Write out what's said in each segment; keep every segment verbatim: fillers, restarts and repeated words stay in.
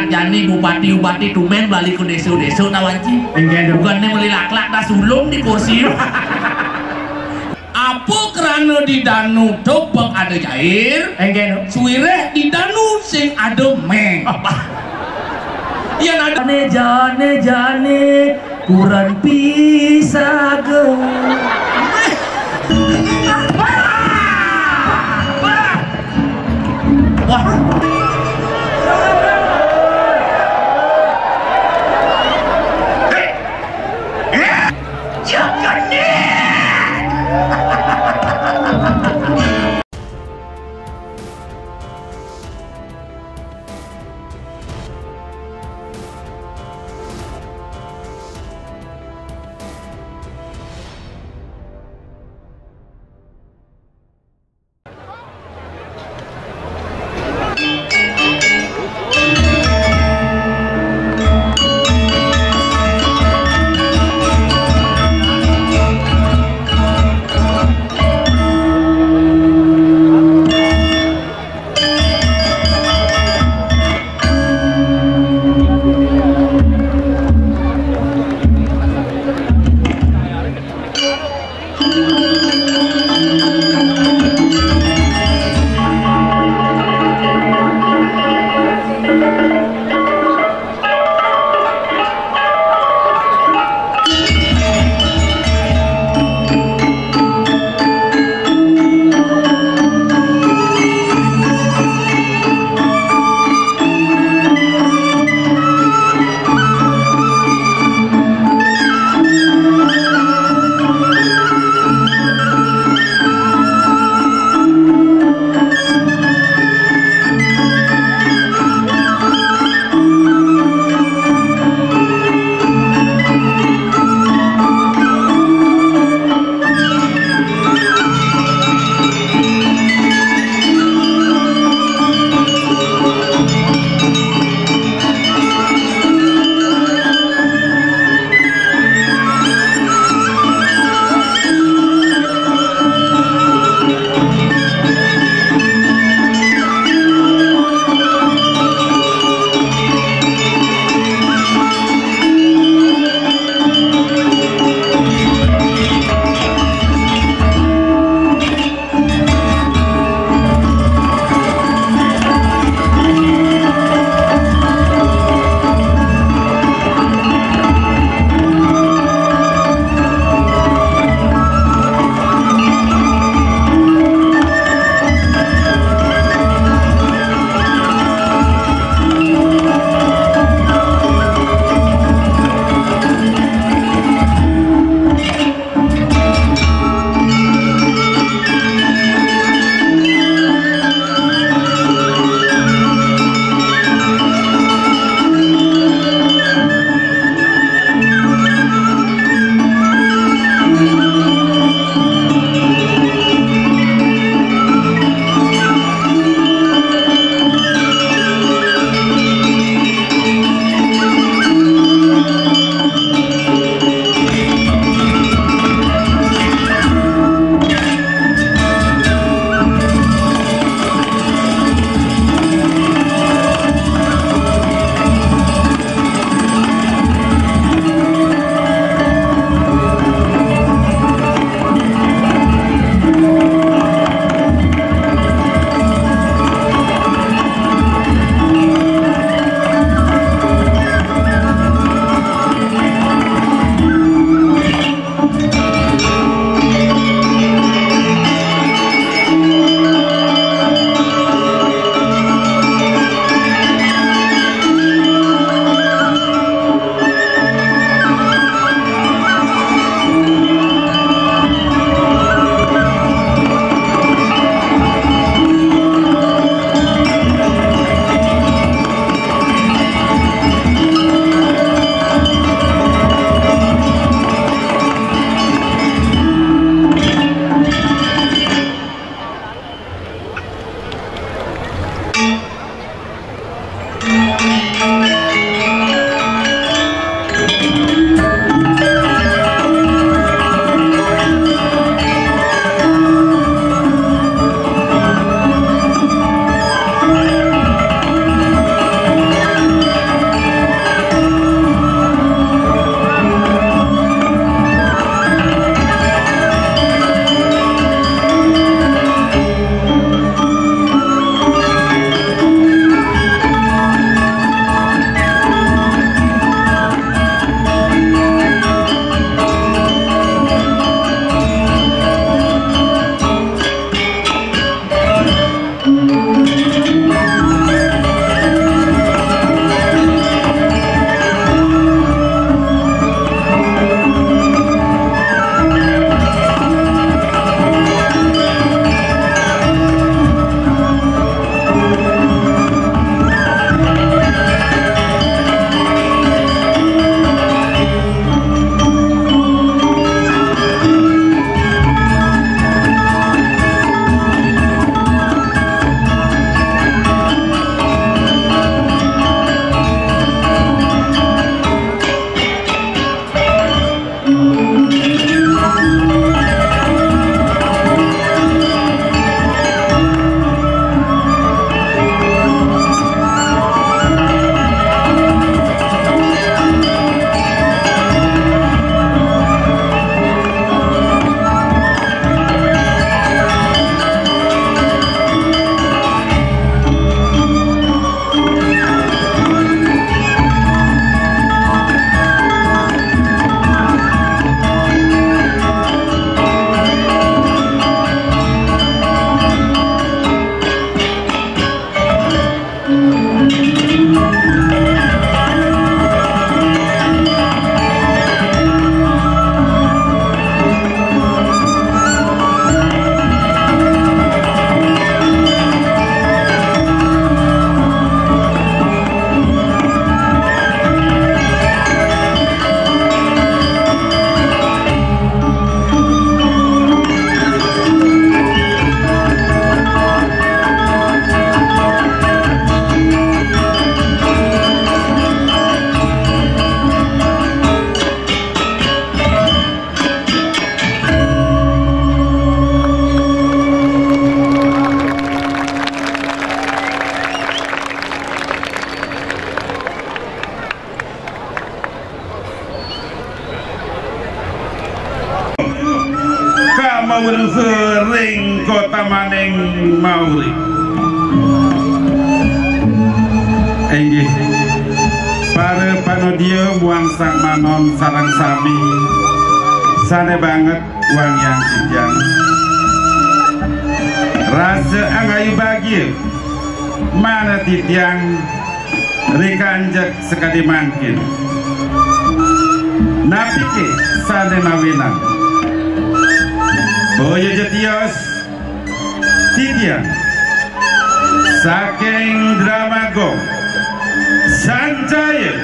Jani bupati-bupati tumben bali ke desa-desa, ta, Wanci. Inggih, Duk. Bukannya meli laklak, ta, sulung di kursi. Apa krana di danu tebek ada jair, inggih, Duk. Suireh di danu sing ada meng. Apa? Yen ada jane, jane, jane, kuran pisaga. Wah. Ring kota maning mauri. Inggih, para panodia muang sang manon sareng sami, sane banget wangiang titiang. Rasa angayu bagia mana titiang rikanjek sakadi mangkin. Napike sane mawinan? Boya ja tios titiang saking Drama Gong Sanjaya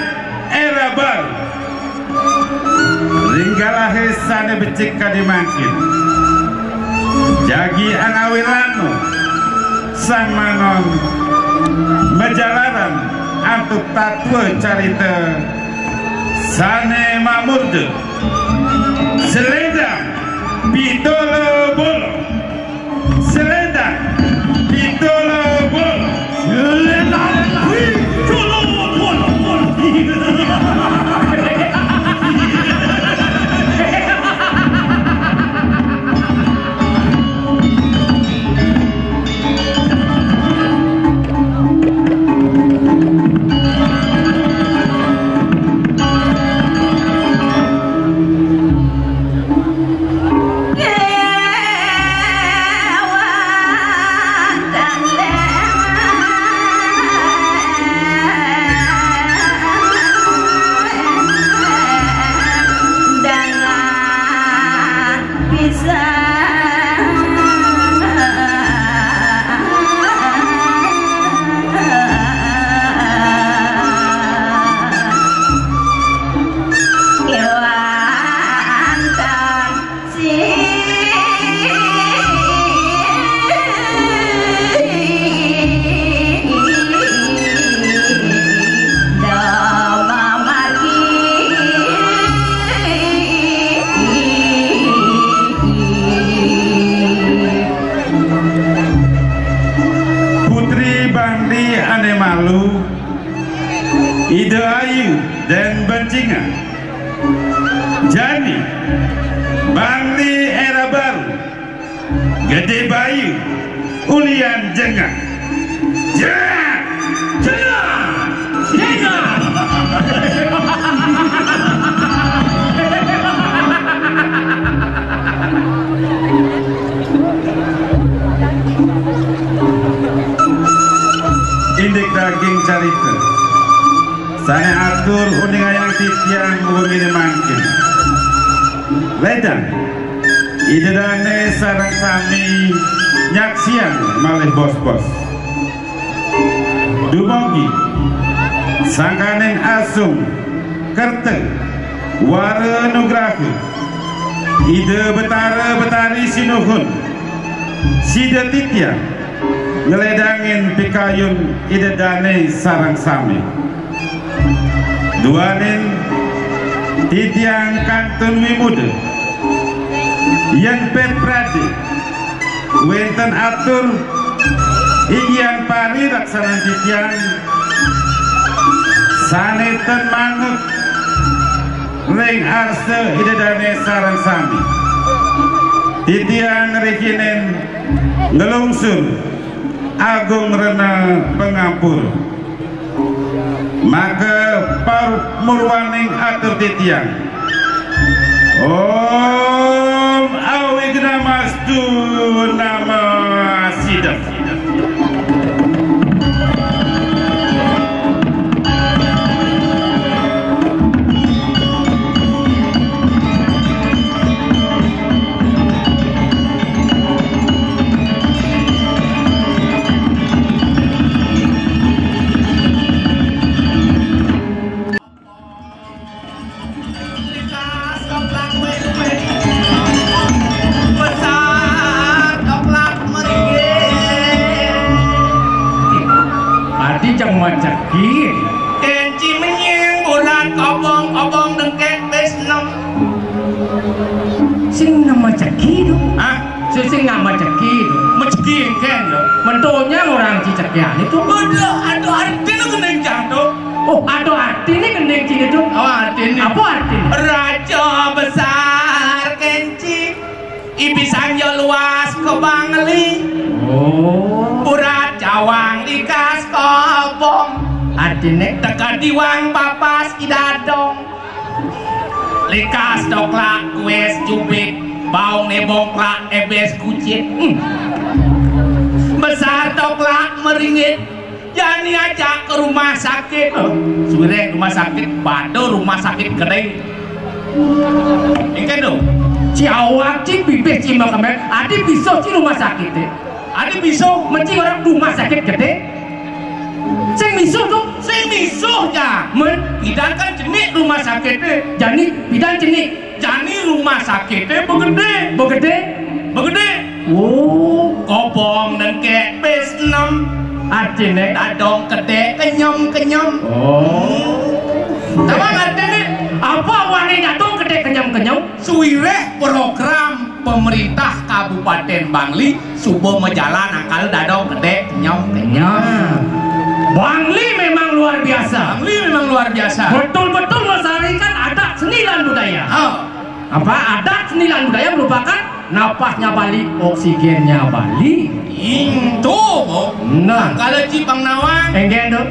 Era Baru. Ring galahe sane becik kadi mangkin, jagi angawe ranu sang manon majalaran antuk tatwa carita sane mamurda Selendang Pitala Bolong. Selendang Pitala Bolong. Selendang Pitala Bolong. Putri Bangli ane malu, Ida Ayu dan Bencingan. Jani Bangli Era Baru, Gede Bayu, Ulian Jengah. Jengah! Jengah! Jengah! Indik daging carita sane atur uningayang titiang wengine mangkin. Ledang, Ida Dane sareng sami nyaksiang malih bos-bos. Dumugi sangkaning asung kerta wara nugraha Ida Betara Betari Sinuhun, sida titiang ngledangin pikayun Ida Dane sareng sami. Duaning titiang kantun wimuda, yen pet prade wenten atur inggian parilaksana titiang sane ten manut ring arsa Ida Dane sareng sami. Titiang rikinin nglungsur agung rena pangampura. Maka pamurwaning atur titiang. Om Awignamastu Namo Sidam. Adi jang macaki. Kenci menying bulan kobong-kobong dengkek besnem. Sing nama ceki tu? Hah? Sing, sing nama ceki tu? Meceki engken tu. Mentonya orang ci cekian itu. Aduh, aduh, arti lu gending cang tu. Oh, aduh, arti ni gending cing itu. Oh, arti ni. Apa arti ni? Raja besar kenci. Ipisan ya luas ka Bangli. Oh. Urat cawang likas kobong. Artine? Teka diwang papas idadong. Likas toklak kues cubit. Baung nebongklak ebes kucit. Hmm. Besar toklak meringit. Jani ajak ke rumah sakit. Eh, suire rumah sakit, pada rumah sakit gede. Engke do. Ci awak ci bibih ci makemen, adi biso ci rumah sakit e. Adi biso mesti orang rumah sakit gede. Sing misuh to, sing misuh ja. Men, idan kan cenik rumah sakit e. Jani, idan cenik. Jani rumah sakit e begede. Begede. Begede. Oh, kobong dengkek pes enam. Artine? Dadong kedek kenyem-kenyem. Oh. Tahu artine? Apa wani dadong kedek kenyem-kenyem? Suireh program pemerintah Kabupaten Bangli suba majalan akal dadong kedek kenyem-kenyem. Nah, Bangli memang luar biasa. Bangli memang luar biasa. Betul-betul melestarikan adat seni dan budaya. Ha. Apa adat seni dan budaya merupakan napasnya Bali, oksigennya Bali. Itu, Bo. Nah. Kalau Cipang Nawang, enggen to.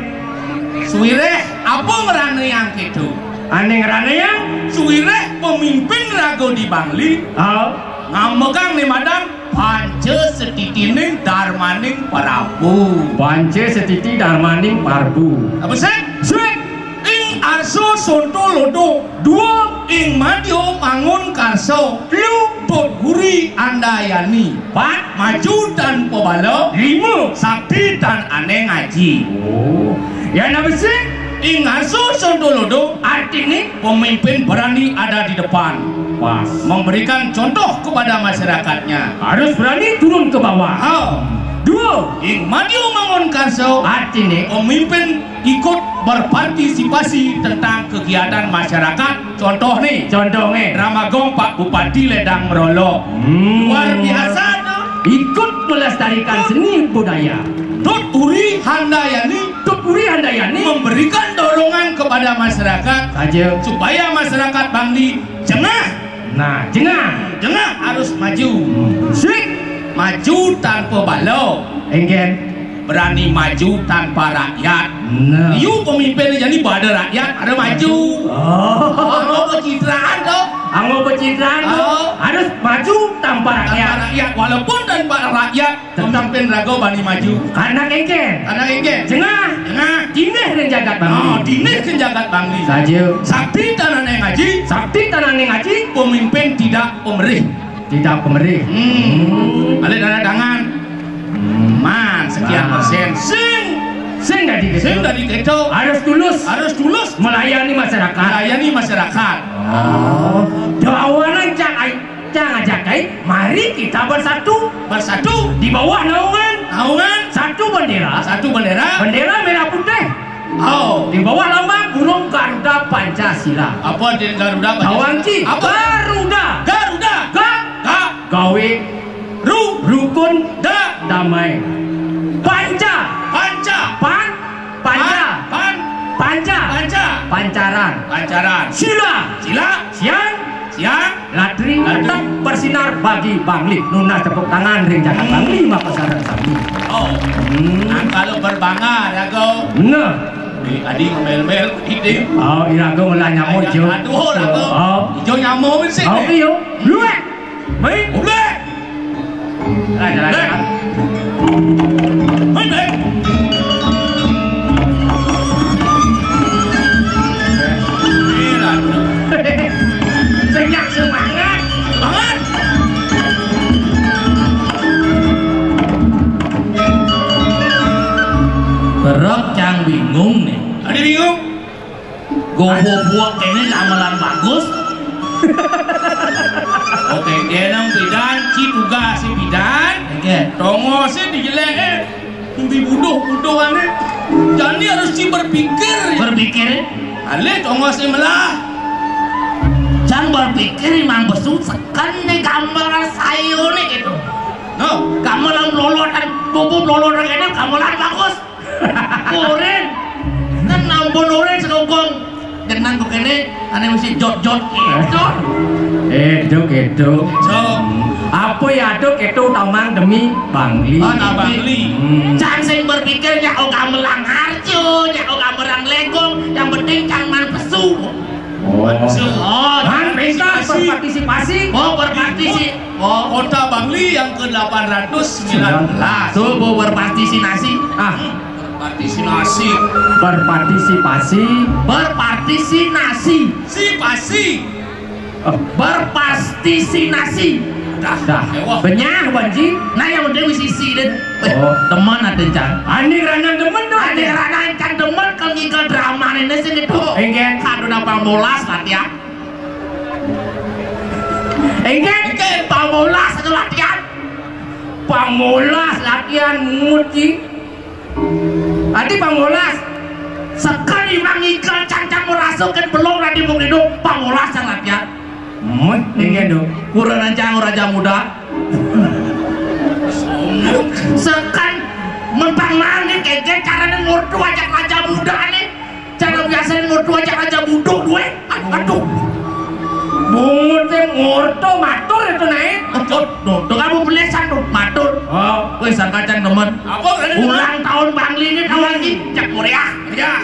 Suireh apa ngrane yang gitu? Ane ngrane yang? Suireh pemimpin raga di Bangli. Ah. Ngamegang ni madan panca setitining darmaning Prabu. Panca setiti darmaning Prabu. Apa sih? Sik. Ing arsa sonto lodo. Dua. Ing madya mangun karsa. Telu. Tut guri andayani. Pat. Maju tanpa bala. Lima. Sakti tan ane ngaji. Oh. Ya, nah, besi. Ing arsa sonto lodo. Artine? Pemimpin berani ada di depan. Pas. Memberikan contoh kepada masyarakatnya. Harus berani turun ke bawah. Ha. Dua. Ing madya mangun karsa. Artine? Pemimpin ikut berpartisipasi tentang kegiatan masyarakat. Contoh nih. Contoh nih. Drama gong Pak Bupati Ledang Merolok. Hmm. Luar biasa tuh. Ikut melestarikan seni budaya. Tut Uri Handayani. Tut Uri Handayani. Memberikan dorongan kepada masyarakat. Saja. Supaya masyarakat Bangli jengah. Nah, jengah. Jengah harus maju. Sik. Maju tanpa bala. Enggen. Berani maju tanpa rakyat. Nah. Yu pemimpin jadi pada rakyat, ada maju. Oh. Anggo pencitraan to. Anggo pencitraan to. Oh. Harus maju tanpa rakyat. Tanpa rakyat, walaupun tanpa rakyat, tetap pemimpin raga bani maju. Karena engken. Karena engken. Jengah. Jengah. Dineh ring jagat Bangli. Oh, dineh ring jagat Bangli. Saja. Sakti tan ane ngaji. Sakti tan ane ngaji. Pemimpin tidak pemerih. Tidak pemerih. Hmm. Ada tanda tangan. Hmm. Man, sekian persen. Sing. Sing dadi gitu. Sing dadi gitu. Harus tulus. Harus tulus. Melayani masyarakat. Melayani masyarakat. Oh. Doawanan cang ai, cang ajak ai. Mari kita bersatu. Bersatu. Di bawah naungan. Naungan. Satu bendera. Satu bendera. Bendera merah putih. Oh. Di bawah lambang burung Garuda Pancasila. Apa di Garuda Pancasila? Tawang ci. Apa? Garuda. Garuda. Ga. Ga. Gawe. Ru. Rukun. Da. Damai. Panca. Panca. Pan. Panca. Pan. Pan. Panca. Panca. Pancaran. Pancaran. Sila. Sila. Siang. Siang. Latri. Latri. Tetap bersinar bagi Bangli. Nunas tepuk tangan ring jagat Bangli, maka sareng sami. Oh. Hmm. Nah, kalau berbangga, raga. Nah. Di adi ngemel-mel, ide. Oh, iraga ngolah nyamuk, Jo. Aduh, raga. Oh. Ijo nyamuk sih. Oh, iya. Luwek. Baik. Udah. Nah, jalan, jalan. Baik, baik. Senyap semangat. Semangat. Perok cang bingung nih. Ada bingung? Gobo buak kene gamelan bagus. Oke, kenang pidan, ci tugas si pidan. Oke. Tongo si dijelek, eh. Nanti buduh, buduh ane. Jadi harus ci berpikir. Berpikir? Alih tongo si melah. Cang berpikir imang besu seken nih gambaran sayo nih gitu. No. Gamelan lolotan, gobo lolotan kene gamelan bagus. Urin. Kan ampun urin sekongkong. Genang kok kene, ane mesti jot-jot gitu. Eduk, eduk. So, Apa ya ada keto tamang demi Bangli? Ah, nah, Bangli. Hmm. Cang sing berpikir nyak oga melang harjo, nyak oga merang legong, yang penting cang man pesu. Oh. Pesu. Oh, man pentas berpartisipasi. Oh, berpartisipasi. Oh. Kota Bangli yang ke delapan ratus sembilan belas. Tuh, bu berpartisipasi. Ah. Berpartisipasi. Berpartisipasi. Berpartisipasi. Si pasi. Berpartisipasi. Dah. Dah. Benyah, Banji. Nah, yang penting wis isi, Den. Eh, oh. Demen ada cang. Ane ranang demen tuh. Ane ranang cang demen ke ngiga drama ini sih gitu. Enggak. Kado napa molas latihan. Enggak. Enggak. Pamolas itu latihan. Pamolas latihan muji. Ati pangolas. Sekali mangikel cang-cang merasa kan belum nanti mung hidup pangolas yang latihan. Meh, ingin dong. Kurang ancang raja muda. Sekan mempang nangin kege caranya ngurdu ajak raja muda nih. Cara biasanya ngurdu ajak raja muda gue. Aduh, aduh. Bungut teh ngurdu matur itu naik. Aduh, tuh, tuh kamu belesan tuh matur. Oh, wes angkatan temen. Apa berani? Ulang tahun Bangli ini tahun ini cek meriah. Ya.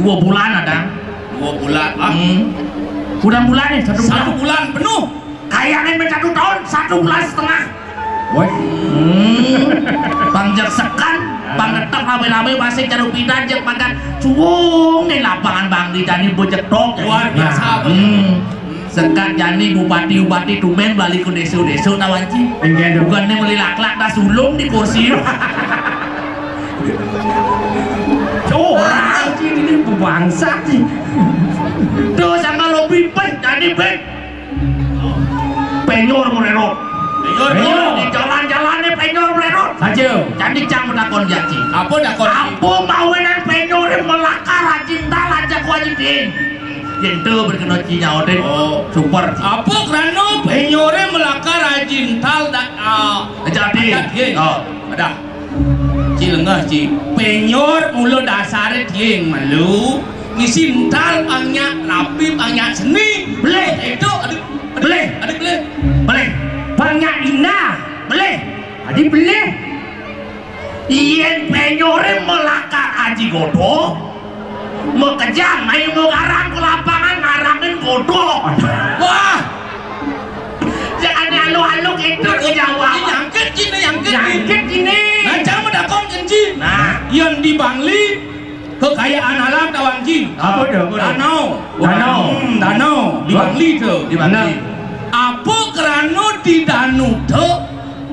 Dua bulan ada. Dua bulan. Ah. Hmm. Udah bulan nih, satu bulan. Satu bulan penuh. Kayaknya main satu tahun, satu bulan setengah. Woi. Hmm. Bang jek sekan, bang tetep rame-rame masih caru pindah jek makan suwung nih lapangan Bangli jani bocek tok. Luar biasa. Hmm. Sekat jani bupati-bupati tumben balik ke desa-desa tawanci. Enggak dong. Bukannya meli laklak dah sulung di kursi. Orang sih ini bangsa sih. Tuh sama lo pipet jadi pet. Penyor mererot. Penyor. Penyor. Di jalan-jalannya penyor mererot. Aja. Jadi cang menakon jati. Apa dakon? Apa mawenan penyor melakar rajin tal aja ku aja din. Yang tu berkena Cina odin. Oh. Super. Apa kerana penyore melakar rajin tal dak ah. Aja din. Aja din. Oh. Ada. Ci lengah ci. Penyor mula dasare tiing malu. Ngisi ental banyak rapi banyak seni. Belih. Itu ada belih. Ada belih. Belih. Banyak indah. Belih. Adi belih. Yen penyore melakar aji godo. Mekejang ayo mau garang ke lapangan ngarangin godo. Wah. Jangan alu-alu gitu ke Jawa. Nyangkit gini, nyangkit gini. Nyangkit gini. Nah, jangan mendakon kenci. Nah, yang di Bangli kekayaan alam tawanci. Apa tu? Danau. Danau. Hmm, danau di Bangli tu. Di Bangli. Apa kerana di danau tu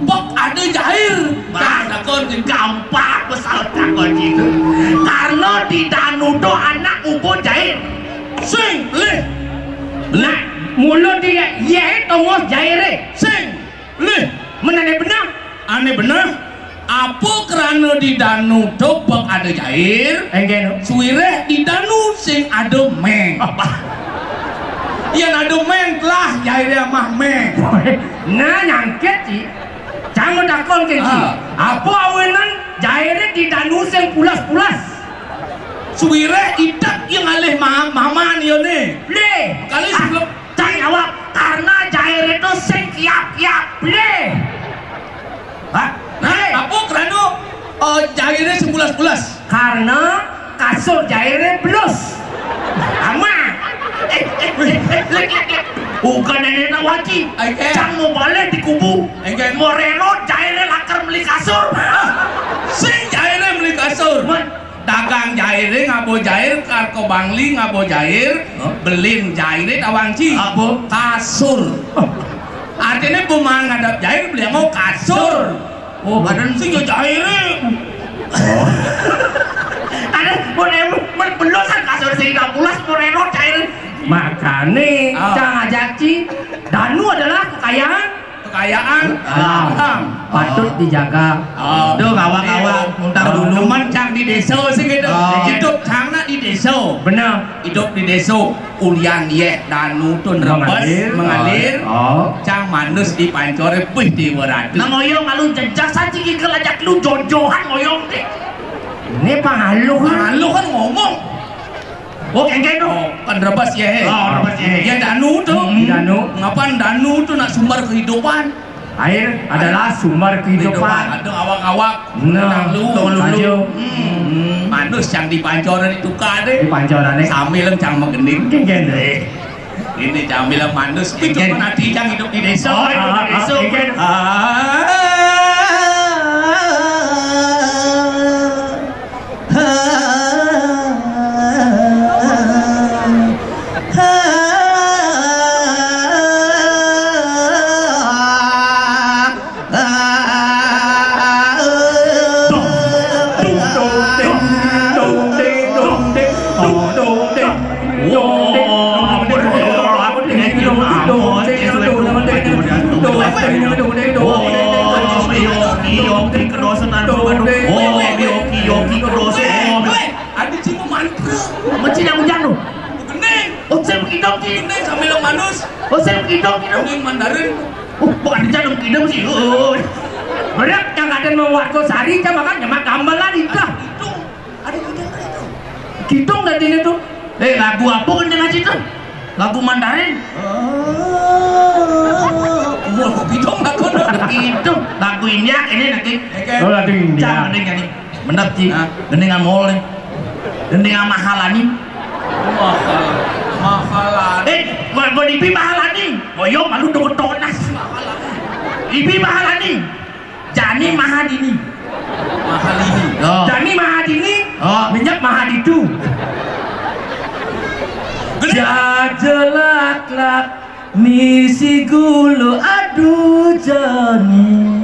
bak ada jair? Bah, takon gampang besar takon gitu. Karena di danau tu anak ubo jair. Sing, lih. Nah, mula dia ye tongos jaire. Sing, lih. Menane benar. Ane benar. Apa kerana di danu tu bek ada jair? Enggak no. Suireh di danu sing ada meh. Apa? Yang ada meh telah jair amah meh. Nah nyangkit ci. Jangan takon ke ci. Ah. Apa awinan jair di danu sing pulas-pulas? Suireh itak yang alih ma maman yo ni. Deh. Kali ah. Sebelum Cang jawab, karena jair itu sing kiap-kiap. Bleh. Hah? Nah, apa kerana uh, jairnya sebulas-bulas? Karena kasur jairnya belus. Ama. Eh, eh, eh, eh, lek, lek, lek. Bukan nenek nak waji. Cang mau balik di kubu. Moreno jairnya lakar beli kasur. Sing jairnya beli kasur. Dagang jair, ngabo jair, kar ke Bangli ngabo jair, belin jair tawang ci. Apa? Kasur. Artinya buman ngadap jair beli mau kasur. Oh, badan sing ya jair. Ada pun em pun belum kan kasur sing tak pulas pun eno jair. Makane ah. Cang ajak ci, danu adalah kekayaan kekayaan alam. Patut dijaga. Tuh kawan-kawan, muntang dulu. Teman cang di desa sih gitu. Hidup cang nak di desa. Benar. Hidup di desa. Ulian ye danu tu nerebes mengalir. Cang manus di pancor pih di beratu. Nah ngoyong lalu jejak saja gigel aja lu jojohan ngoyong deh. Ini pangaluh. Pangaluh kan ngomong. Oh, kengkeng tu. Oh, kan rebas ya, he. Oh, rebas ya, he. Ya danu tu. Hmm. Danu. Ngapan danu tu nak sumber kehidupan? Air adalah sumber kehidupan. Aduh, awak-awak. Nah, tong lulu. Tong lulu. Ayo. Hmm. Manus cang dipancoran itu kade. Dipancorannya. Sambil cang magending. Kéngkén. Eh, ini cang bilang manus. Kéngkén. Itu kan arti cang hidup di desa. Oh, hidup di desa. Ah, ah, kéngkén. Ah. Ada cing mantra. Mesti yang hujan tu. Bening. Oh, saya begitu, Ki. Bening sambil manus. Oh, saya begitu, Ki. Bening Mandarin. Oh, bukan di dalam kidung sih. Oh. Berat yang ada mau warga sari, cuma kan nyemak gamelan itu. Kidung. Ada kidung itu. Kidung tadi itu. Eh, lagu apa kan dengan situ? Lagu Mandarin. Oh, lagu kidung, lagu kidung. Lagu India ini lagi. Oh, lagu India. Cang, bening ini. Bener, Ci. Hah? Gendingan Mol nih. Gendingan Mahalani. Mahal. Mahalani. Eh, bukan, bukan Ibi Mahalani. Oh, yo, malu dong tonas. Ibi Mahalani. Jani Mahadini. Mahalini. Oh. Jani Mahadini. Oh. Minyak Mahaditu. Gede. Jajelak-lak. Misi gulu, aduh, jani.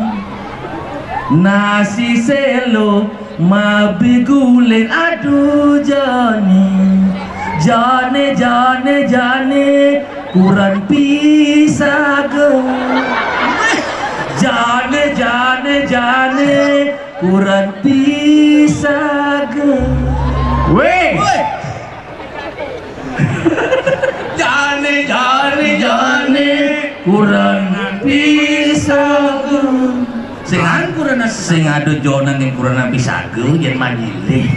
Nasi selo, mabi guling, aduh, jani. Jane, jane, jane, kurang pisaga. Jane, jane, jane, kurang pisaga. Weh. Weh. Jane, jane, jane, kurang pisaga. Sing an kurang, sing ada jonang yang kurang pisaga, yen manjilih.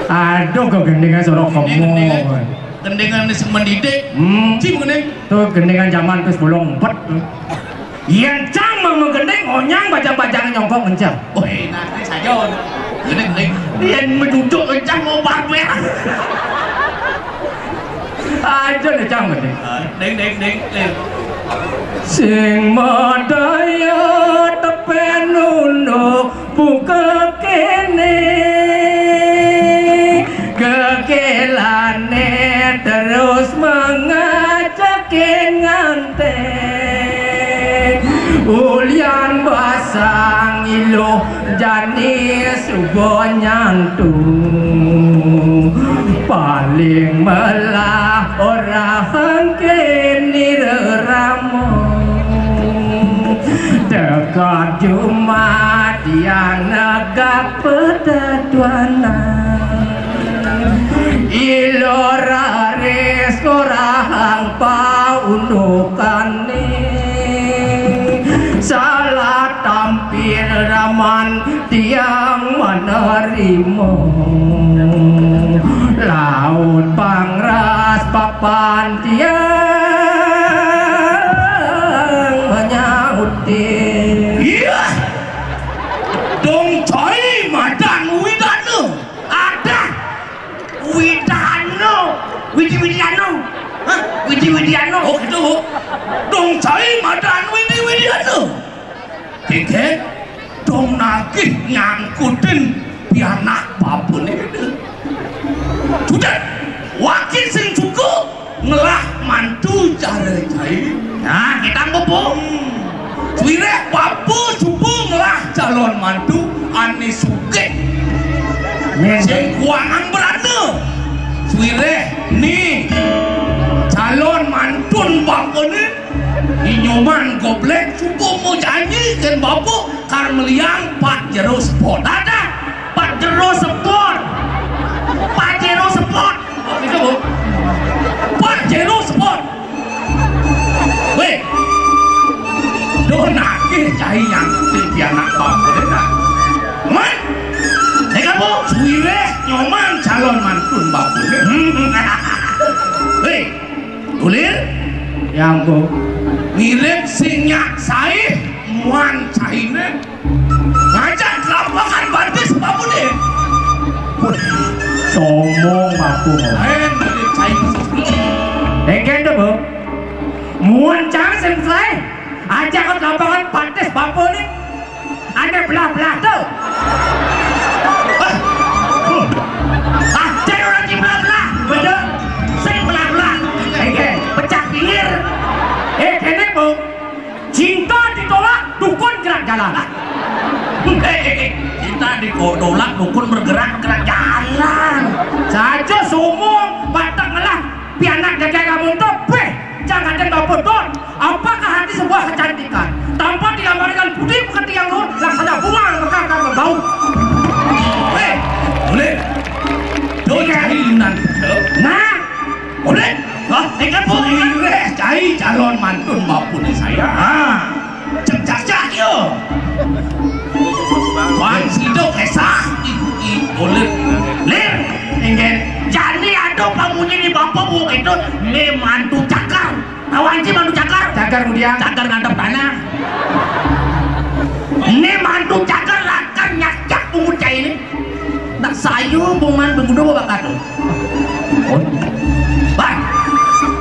Aduh, kok gendingan sorok kemo. Gendingan, gendingan. Gendingan ini sing mendidik. Hmm. Ci, gending. Tuh, gendingan zaman terus bolong empet. Yén cang mau magending, onyang bajang-bajang nyongkok ngencang. Oh, enak saja. Gending, gending. Yén mencucuk ngencang mau barber. Aja nih, cang, gending. Ah, ding, ding, ding, ding. Sing madaya tepen unduk buka kene. Kekelane terus mengajak nganten. Ulian basang iluh jani suba nyantu. Paling melah ora hangkeni rerama. Dekat Jumat yang negak petetuanan. Ilo raris korahang paundukane. Salah tampil raman tiang menerima. Laut pangras papan tiang menyauti. Iya. Dong cai madan widana. Ada. Widana. Widi Widiana. Hah? Widi Widiana. Oh, gitu. Dong cai madan Widi Widiana. Kéngkén, dong nagih nyangkutin pianak babone. Sudah, wakin sing suka ngelah mantu cara cai. Nah, kita ngepung. Suwireh bapa suba ngelah calon mantu ane sugih. Sing kuangan berana. Suwireh ni calon mantun bapane Ni Nyoman Goblek suba mau janji kén bapa kar meliang pat jero sepot. Dadah, pat jero sepot. Pat jero sepot. Itu, Bu. Pat jero sepot. Weh. Duh, nagih cai nyangkutin pianak bapa deh, nah. Man. Nek apa? Suwireh Nyoman calon mantun bapa deh. Weh. Ulir? Ya ampun. Ngirit sing nyak saih. Muan cainé ngajak lapangan batis babuné. Sombong aku. Lain cai. Engkén to, Bu. Muan cang sing selai. Ajak ke lapangan batis babuné. Ané belah-belah to. Ah, jadi orang di belah-belah. Betul. Sing belah-belah. Engkén, pecah pinggir. Eh, kéné, Bu. Cinta ditolak, dukun gerak jalan. Hei, cinta ditolak, dukun bergerak, gerak jalan. Saja sombong, batak ngelah, pianak jagai kamu to, beh, jangan ada bapa don. Apakah arti sebuah kecantikan? Tanpa digambarkan budi pekerti yang luhur, laksana bunga mekar dan membau. Hei, boleh. Tuh, cari Yunan. Nah, Boleh? Hah? Ikan boleh? Boleh, cai calon mantun bapuné saya. Ha. Cek cacak yo. Bang Sido kesah. Ih, ih, boleh. Lir, enggak. Jadi ada pamunyi di bapak bu itu, ini mantu cakar. Tahu anjing mantu cakar? Cakar kemudian. Cakar ngadep tanah. Ini mantu cakar lakan nyak-nyak pungut cai ini. Nak sayu bungan begudo bakat tu. Bah,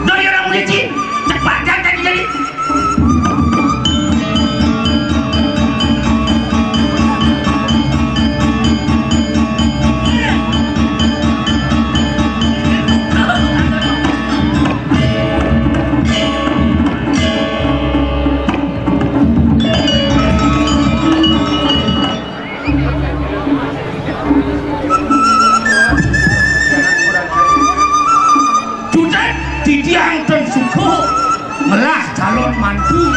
doy orang licin, cepat jangan jadi-jadi. Judet, titiang ten suka ngelah calon mantu.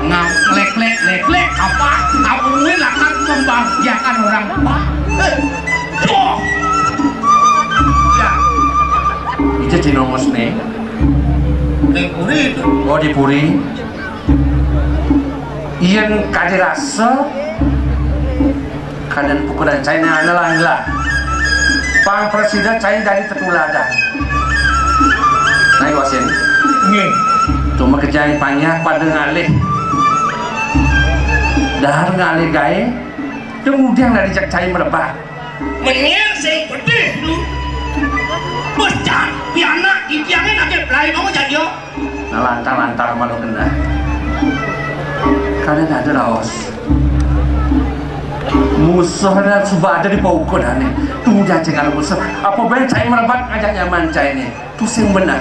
Ngam leklek-leklek apa? Kamu ini lakan membahagiakan orang tua. Eh, doh. Ya. Ica cinongos nih. Di puri itu. Oh, di puri. Yén kadé rasa, kadén pukulan cai né ana lah. Pang prasida cai dadi tetuladan. Nah, iwasin. Nggih. Cuma kejang panyah pada ngalih. Dahar ngalih gaé, kemudian dadi cek cai merebat. Menyén sing pedih tu. Bos cak pianak titiangé lagi pelai mau jadi. Nah, lantar-lantar malu kena. Kadén ada raos. Musuhné suba ada di paukudané. Tunggu jajé kalau musuh. Apa baé cai merebat ngajak nyaman cai né. Pusing benar.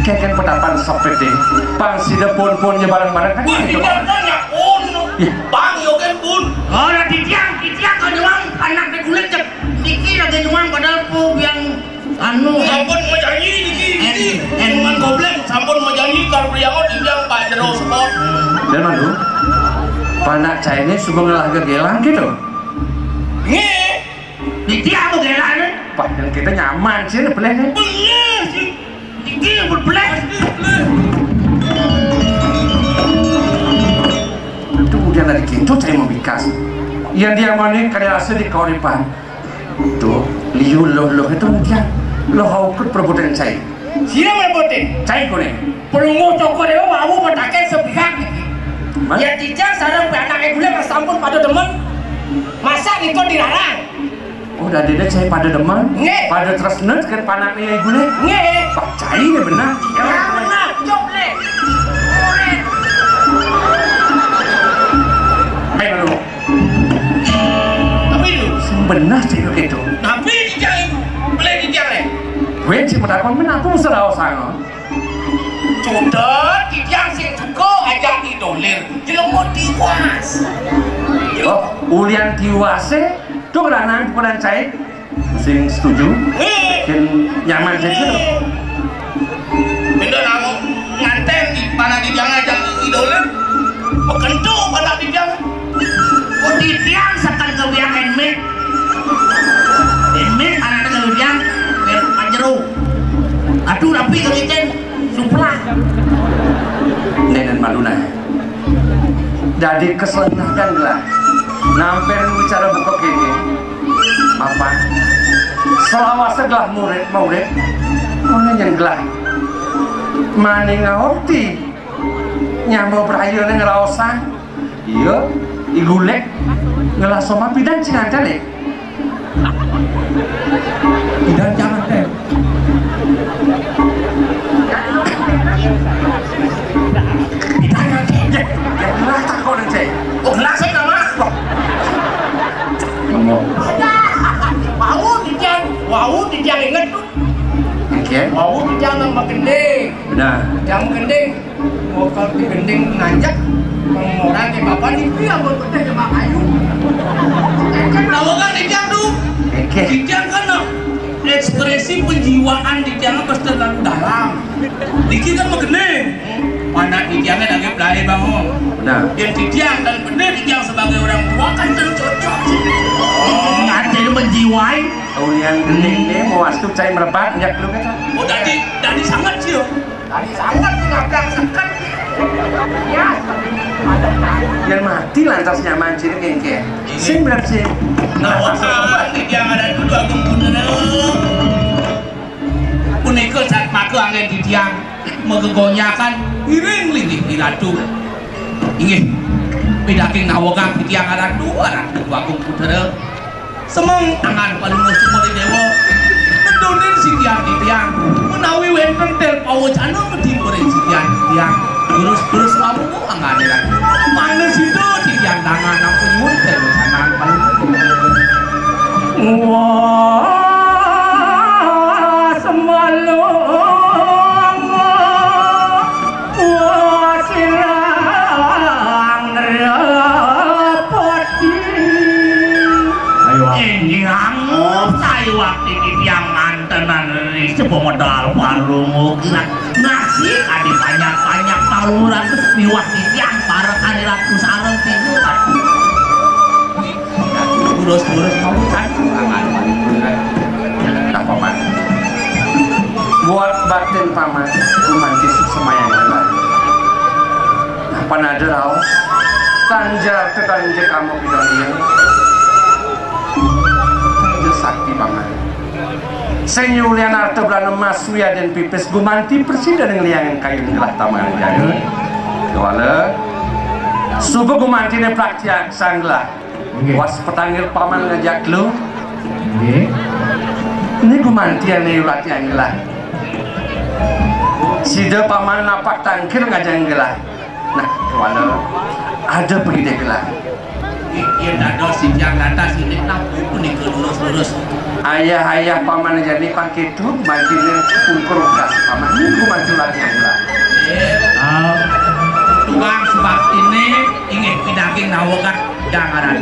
Kékén petapan sepedé. Pang sida pun-pun nyebaran bareng kan. Wah, gitu. Tidak banyak pun. Iya. Bang, yo kan pun. Ora titiang, titiang kau nyuang anak di kulit cek. Niki lagi nyuang padahal pu yang anu. Sampun majanji niki, niki. Eh, eh. Cuman goblek sampun majanji karo priangon titiang Pak Jero Sport. Dan malu. Panak cainé suba ngelah gegelang gitu. Nggih. Iki aku gelane. Wah, yang kita nyaman sih, boleh nih. Boleh sih. Iki yang boleh. Itu udah dari kintu saya mau bikas. Yang dia mana kada asa di kauripan. Tuh, liu loh loh itu dia. Loh haukut perbuatan saya. Sira merebutin. Cai kuning. Pelungguh toko dewa wau mataken sepihak. Hah? Ya tijang sareng anake gule sampun pada demen. Masa niko dilarang? Oh, dadine cai pada demen. Nggih. Pada tresna kan panakne ya gule. Nggih. Pak cai ne benar. Ya, benar. Cok le. Ayo lu. Tapi lu benar cai lu gitu. Tapi tijang, boleh tijang le. Gue cai mau takon men aku serau sana. Sudah, titiang sing suka ajak didolir. Jelema tiwas. Oh, ulian tiwase, tuh lanang bukan cai. Sing setuju? Eh. Bikin nyaman sih. Eh. Benda nama nganten di mana di jangan ajak didolir. Bekentu pada di jangan. Kok titiang sekan ke biang enmit. Enmit anak ke biang, biar panjero. Aduh, tapi kemiten. Sumpah. Nenen maluna. Dadi kesenangan lah. Nampen bicara buka kene. Apa? Selawase gelah murid, murid. Mana yang gelah? Maning ngawti. Nyama braya né ngraosang. Iya, I Gulék ngelah somah. Pidan cai nganten, é? Pidan cai nganten. Pidan nganten. Ya, ya, gelah takonan, cai. Oh, gelah cai nama? Wah. Bengong. Wau titiang, wau titiang inget tuh. Oké. Wau titiang nang magending. Nah. Titiang magending. Motor di gending nanjak, orang ke bapak di pria berpeteh ke Mak Ayu. Kan tahu kan titiang tuh? Oké. Titiang kan, nah, ekspresi penjiwaan titiang pasti terlalu dalam. Dikit kan magending. Mana titiangnya lagi pelai bangun. Nah. Yang titiang dan bener titiang sebagai orang tua kan tercocok. Nganten menjiwai. Tahu yang gending né, mau wastu cai merebat, nyak lu kata. Oh, tadi, tadi sangat sih. Tadi sangat nggak seket. Ya. Yang mati lantas nyaman ciri kengke. Sing berapa sih? Nah, wah, titiang ada dulu, Agung Putra. Punika satmaka anggén titiang magegonyakan iring linggih Ratu. Inggih, pidarta nawegang titiang Ratu, Ratu Agung Putra. Semeng angan Palungguh Sumodéwa, nedunin sikian titiang, menawi wénten tél pawacana matimba ring sikian titiang. Terus-terus mawuh angané Ratu. Mangda sida titiang tangan ampun nyuwun tél wacanan Palungguh. Wah, semalung. Wah, silang repoti. Ayo, Wak. Inggih angup, sayuwakti titiang ngantenan ri sapa medal Palungguh kirang ngasih kadi banyak-banyak taluran miwah titiang parekan Ratu sareng tiga. Terus-terus mau kan. Nah, Paman. Buat batin Paman, gumanti suksmayang Paman. Nah, pan ada raos. Tanjar tetanja kamu pinanggih. Tanjar sakti Paman. Sing nyulian arta brana emas wiadin pipis gumanti prasida ngliangan kayun gelah tamangan jaga. Kéwala. Suba gumantiné praktiak sang gelah. Nggih. Was petanggil Paman ngajak lu. Nggih. Ini gumantian nih ulat yang gelah. Sida Paman napak tangkil ngajak gelah. Nah, wala ada pengidih gelah. Yén dados titiang lantas indik napi punika lurus-lurus. Ayah-ayah Paman jani pangkitu, mantiné pungkur ugas Paman. Ini gumanti ulat yang gelah. Nggih. Ah. Tugang sebab ini inggih pidaging nawegang Jang aran.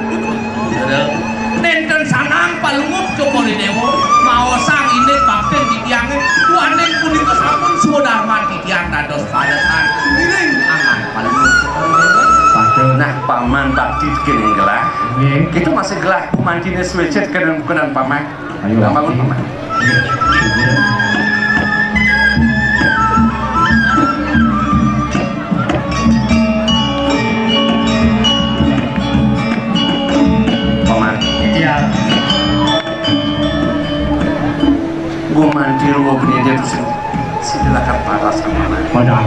Nénten sanang Palungguh Cokor I Déwa maosang indik baktin titiangé, duaning punika sampun swadarman titiang dados parekan. Ngiring angan Palungguh Cokor I Déwa. Nah, Paman bakti kéné gelah. Nggih. Kita masih gelah gumantiné suécit kéné bukanan Paman. Ayo, Paman. Paman. Iya. Gumanti ruwa bendésa sing sida lakar paras kemana. Padahal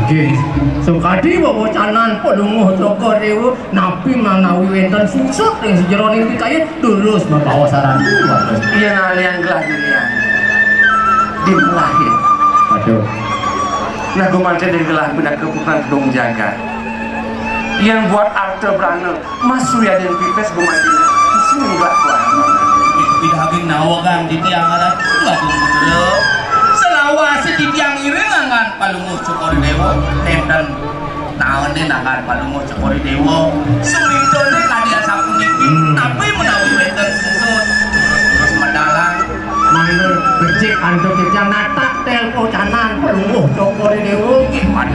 sakadi wewacanan Palungguh Cokor Déwa. Napi manawi wénten susut ring sajeroning pikayun, durus mabaos aran. Yén alian gelah dirian. Di lahir. Aduh. Nah, gumanten gelah pinaka putra gedung jagat. Yén buat arta brana, mas wiadin pipis gumanten. Sing gelah kuat. Pidaging nawegang titiang aran Agung Putra. Selawase titiang iring angan Palungguh Cokor I Déwa. Nénten Naoné nangkal Palungguh Cokor I Déwa. Sumitané kadi asapuniki, hmm, napi menawi wénten susut, terus-terus medalang. Mangda becik antuk titiang natak tel pocanan Palungguh Cokor I Déwa. Nggih, pun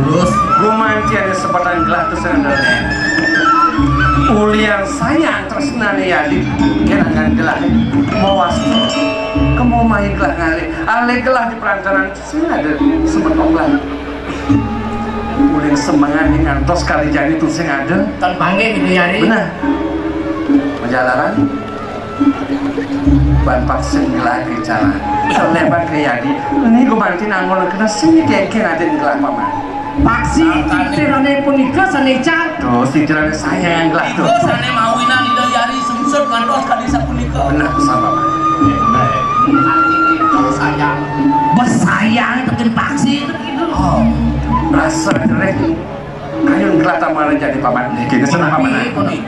lurus. Gumanten sebatang gelah tu sandalnya. Ulian sayang tresnané yadi kenangan gelah. Mawas kemo main gelah ngalih. Alih gelah di perantaran sing ada semeton gelah. Ulin semengan ning ngantos kali jani tusing ada. Kan panggih gitu ya, Ri. Bener. Majalaran. Ban paksa ngelah ke jalan. Selebat ke yadi. Ini gumanti nanggul kena sini kengkeng ada di gelah paman. Paksi titirane punika sané ical. Terus titirane saya yang gelah tuh. Nika sané mawinan Ida Yari sungsut ngantos kadi sapunika. Benar, sabar. Sayang. Besayang tekan paksi itu gitu. Oh, rasa jerih. Ayo gelah tamara jadi paman. Kene senang paman. Tapi,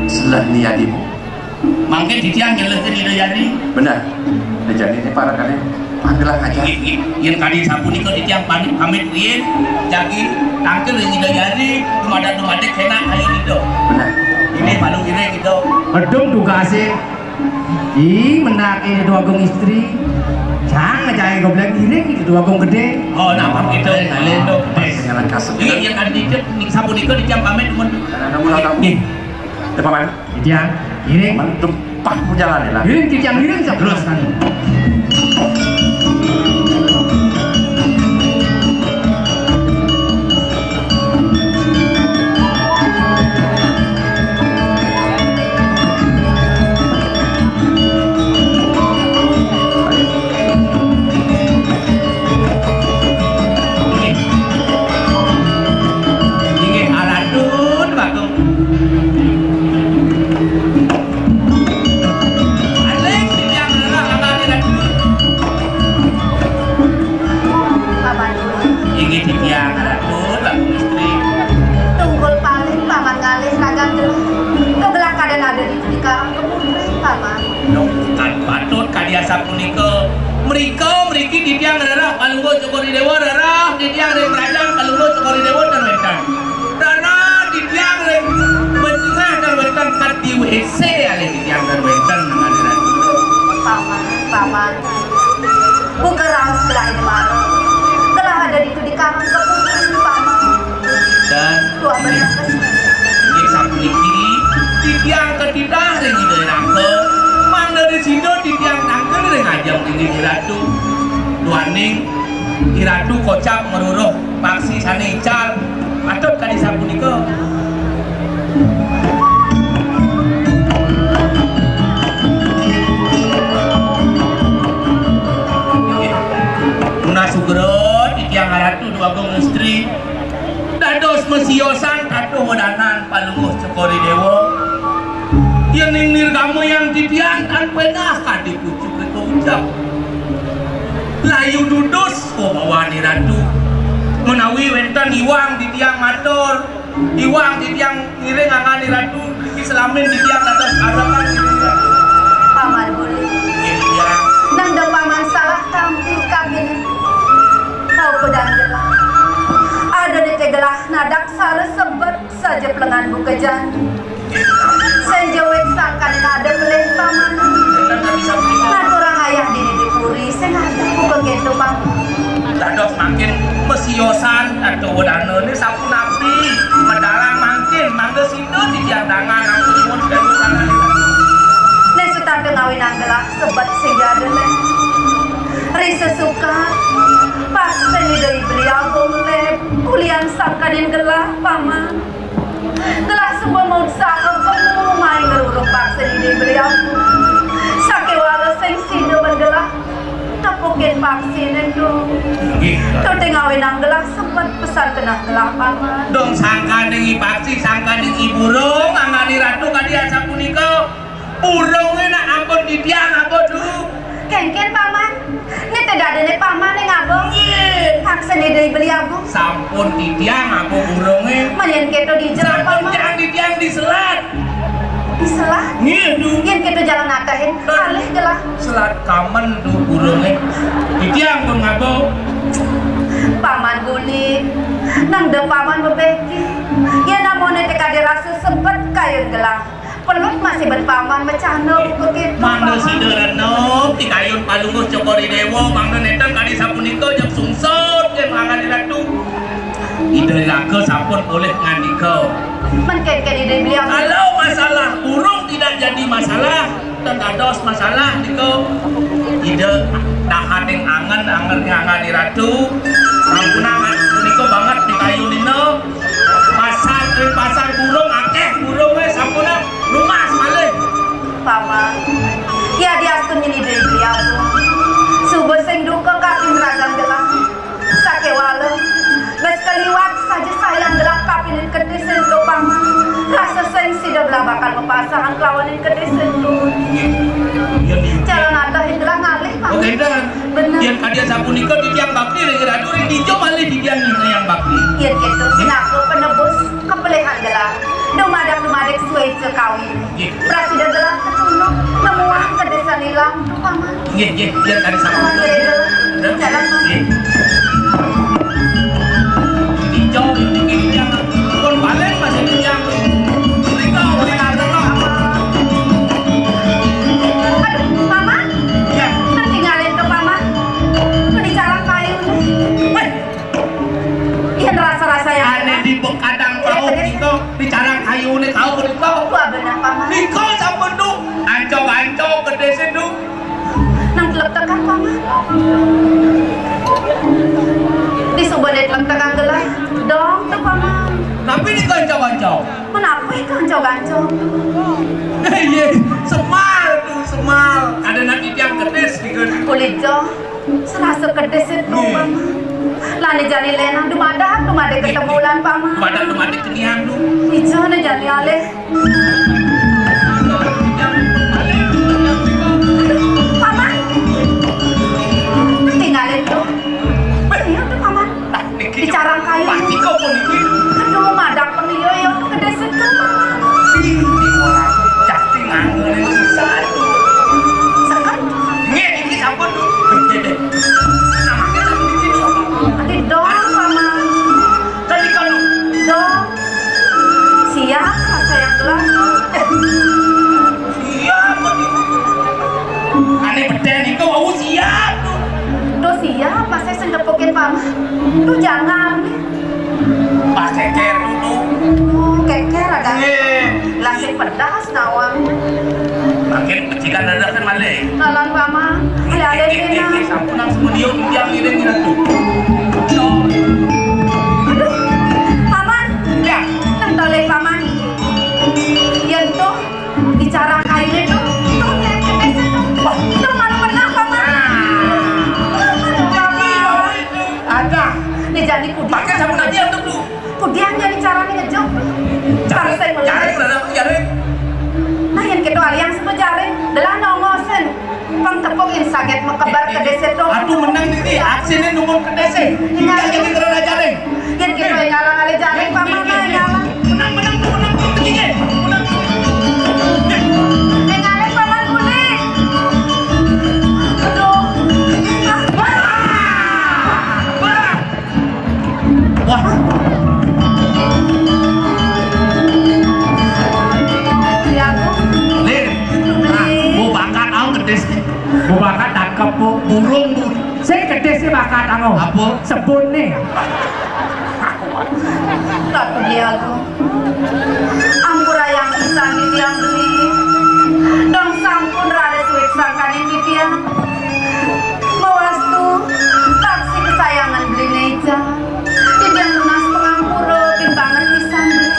Selah ni adimu. Mangke titiang nyelehkeun Ida Yari. Bener. Ida Yari ini para kali panggilan aja. Nggih, nggih. Yen kadi sapunika titiang pamit, pamit riyin, jagi tangkil ring Ida Yari, dumadak-dumadik kenak ayo Ida. Bener. Ini malu iring Ida. Medung tugase. Ih, menake Ida Agung Istri. Jang ngajake goblek iring Ida Agung Gede. Oh, napa kita ngalih to? Pas jalan kasep. Nggih, yen kadi titip sapunika titiang pamit nuwun. Nggih. Tepaman. Iya, ngiring. Mantep, pah perjalanan lah. Ngiring, titiang ngiring, terus. Inggih, aradun, Bagong. Aling titiang rerah abadi Ratu. Paman. Inggih titiang Ratu, Bagong Istri. Tunggul paling paman ngalih ragan gelah. Gelah kadén ada di, di karang kebun, paman. Loh, kan patut kadi asapunika. Mrika mriki titiang rerah Palungguh Cokor I Dewa, rerah titiang ring Krajang Palungguh Cokor I Dewa ten wénten. Rerah titiang ring Bejengah ten wénten, kadi W C alih titiang ten wénten nangani Ratu. Paman, paman. Buka raos gelah ini, Mak. Gelah ada di, di karang kebun, paman. Dan dua belas. Inggih sapuniki, titiang katitah ring Ida Rangka, mangda disida titiang tangkil ring ajeng inggih Ratu. Duaning I Ratu kocap ngruruh paksi sané ical, patut kadi sapunika. Inggih. Nunas sugra titiang Ratu Déwa Agung Istri. Dados masiosan katuh wedanan Palungguh Cokor I Dewa. Yéning nirgamayang titiang tan pédah kadi pucuk rika ucap. Layu dudus, oh, bawan I Ratu. Menawi wénten iwang titiang matur, iwang titiang ngiring anggan I Ratu, niki selamin titiang dados arangan. Paman Guli. Nggih, titiang. Nanda paman salah tampi kagini. Tau pedang gelah. Ada di gelah nadak sare sebet saja pelengan buka jani. Sing jawit sangkaning ada pelih paman. Ngaturang ayah dini di puri, sing ada buka kéto paman. Dados mangkin masiosan, aduh, dana ini sapunapi. Medalang mangkin, mangga sida titiang dangan, ampun nyuwun sewu tangan. Nek setata ngawinang gelah, sebet sing ada leh. Risa suka, pas seni dari beliau boleh, kulian sangkaning gelah, paman. Gelah suba mautsaha kemu main ngeruruh paksa dini beliau. Sakéwala sing sida ban gelah nepukin paksiné, Dong. Nggih. Tuting ngawinang gelah sebet pesan kenah gelah, paman. Dong sangkaning i paksi, sangkaning i burung, angani ratu kadi asapunika. Burungé nak ampun titiang, ampun, Du. Kénkén, Paman. Né té dadiné Paman né ngaba. Nggih. Paksa né deui beli abu. Sampun titiang ampun burungé. Mén yén kéto dijerat, Paman. Sampun titiang diselat. Diselat? Nggih, Du. Yén kéto jalan atehin, alih gelah. Selat kamen, Du, burungé. Titiang pun ngaba. Paman Guni, nang da Paman bebeki. Yén amoné té kadi rasa sebet kayun gelah. Pelut masih bet Paman macana buka kéto, mangda Paman. Sida renep, ti kayun Palungguh Cokor I Déwa, mangda nénten kadi sapunika, jeg sungsut, jeg mangani ratu. Ida Raka sampun polih ngandika. Mén kénkén Ida beliau. Kalau masalah burung tidak jadi masalah, ten dados masalah nika. Ida dahating angen, angen ngangani ratu. Sampunang punika banget ti kayunina. Pasar, ring pasar burung akéh burungé, sampunang numbas malih. Paman, Mapasahan kelawan kedis itu. Yén di- Jalan ada telah ngalih, Pak. Oh, kénten. Bener. Yén kadi sapunika titiang bakti ring Ratu, ring dija malih titiang nyinayang bakti. Yén gitu, pinaka penebus kepelihan gelah. Dumadak-dumadik suéca kawin. Nggih. Prasida gelah kecunduk nemuang kedis ané ilang, Paman. Nggih, nggih, nggih, kadi sampun. Jalan, Pak. Nggih. Ijo, niki titiang pun balik masih titiang. Mrika, mrika, mrika. Aduh, Paman. Ya. Ketinggalin tuh, Paman. Tuh di jalan kayu. Wéh. Iya, rasa-rasa yang ané di bekadang tahu, iya, nika di jalan kayu nih tahu, nika. Wah, bener, Paman. Nika sampun tuh, ancau-ancau gedé situ. Nang tlektekan, Paman. Di suba dé tlektekan gelah. Dong tuh, Paman. Tapi ini kancau-kancau. Menapi kancau-kancau? Iya, semal tuh, semal. Ada nak titiang kedis, gitu. Kulit jo, serasa kedis itu, Paman. Lah né jani lénan dumadak, dumadak ketemu lan, Paman. Dumadak, dumadak kenian tuh. Ijo né jani alih. Paman. Tinggalin tuh. Iya tuh, Paman. Nah, niki. Di carang kayu. Pasti kok pun niki. Aduh, madak pun iya, iya tuh gedé situ, Paman. Ih, ini orang jati nganggur ini susah tuh. Seket. Nggih, niki sampun tuh. Deh, deh, deh. Namanya sampun niki tuh. Ati dong, Paman. Tadi kan tuh. Dong. Siap, rasa yang gelas. Eh, siap, kok di-, ané bedén iku wau siap, tuh. Tuh siap, pas saya sendepukin, Paman. Tuh jangan. Pas kékér dulu. Oh, kékér ada. Nggih. Lagi pedas, nawang. Makin pecikan ada kan malih. Lawan, Paman. Ada-ada. Eh, eh, eh, kena. Eh, sampun nang semendiung tiang ngiring ngiring tuh. Aduh, Paman. Ya. Nang toleh, Paman. Yén tuh, di carang kayuné tuh, tuh, nyerempet tuh. Wah. Tuh, malu menang, Paman. Ah. Aduh, Paman. Ada. Né jani kudiang. Pakai sabun aja tuh, tuh. Kudiang jani carané ngejuk. Jaring, jaring, rada aku jaring. Nah, yén kéto aliang sapa jaring? Delah nongosin. Pang tepuk yén sagét makeber kedis itu. Aduh, menang niki, aksiné numun kedis. Tinggal jadi terus jaring. Yén kéto ngalang alih jaring, Paman, ngalang. Menang, menang, menang, menang, menang. Ngalang, Paman, boleh. Aduh. Ah. Wah. Ya, Bu. Lin. Nah, Bu bakat aku gedé sih. Bu bakat tangkep, Bu. Burung, Bu. Sing gedé sih bakat aku. Apa? Sebun nih. Ratu Diagung. Ampurayang pisan titiang beli. Dong sampun raris wit sangkaning titiang. Mawastu, taksih kesayangan beliné ical. Titiang nunas pangampura, ping banget pisan beli.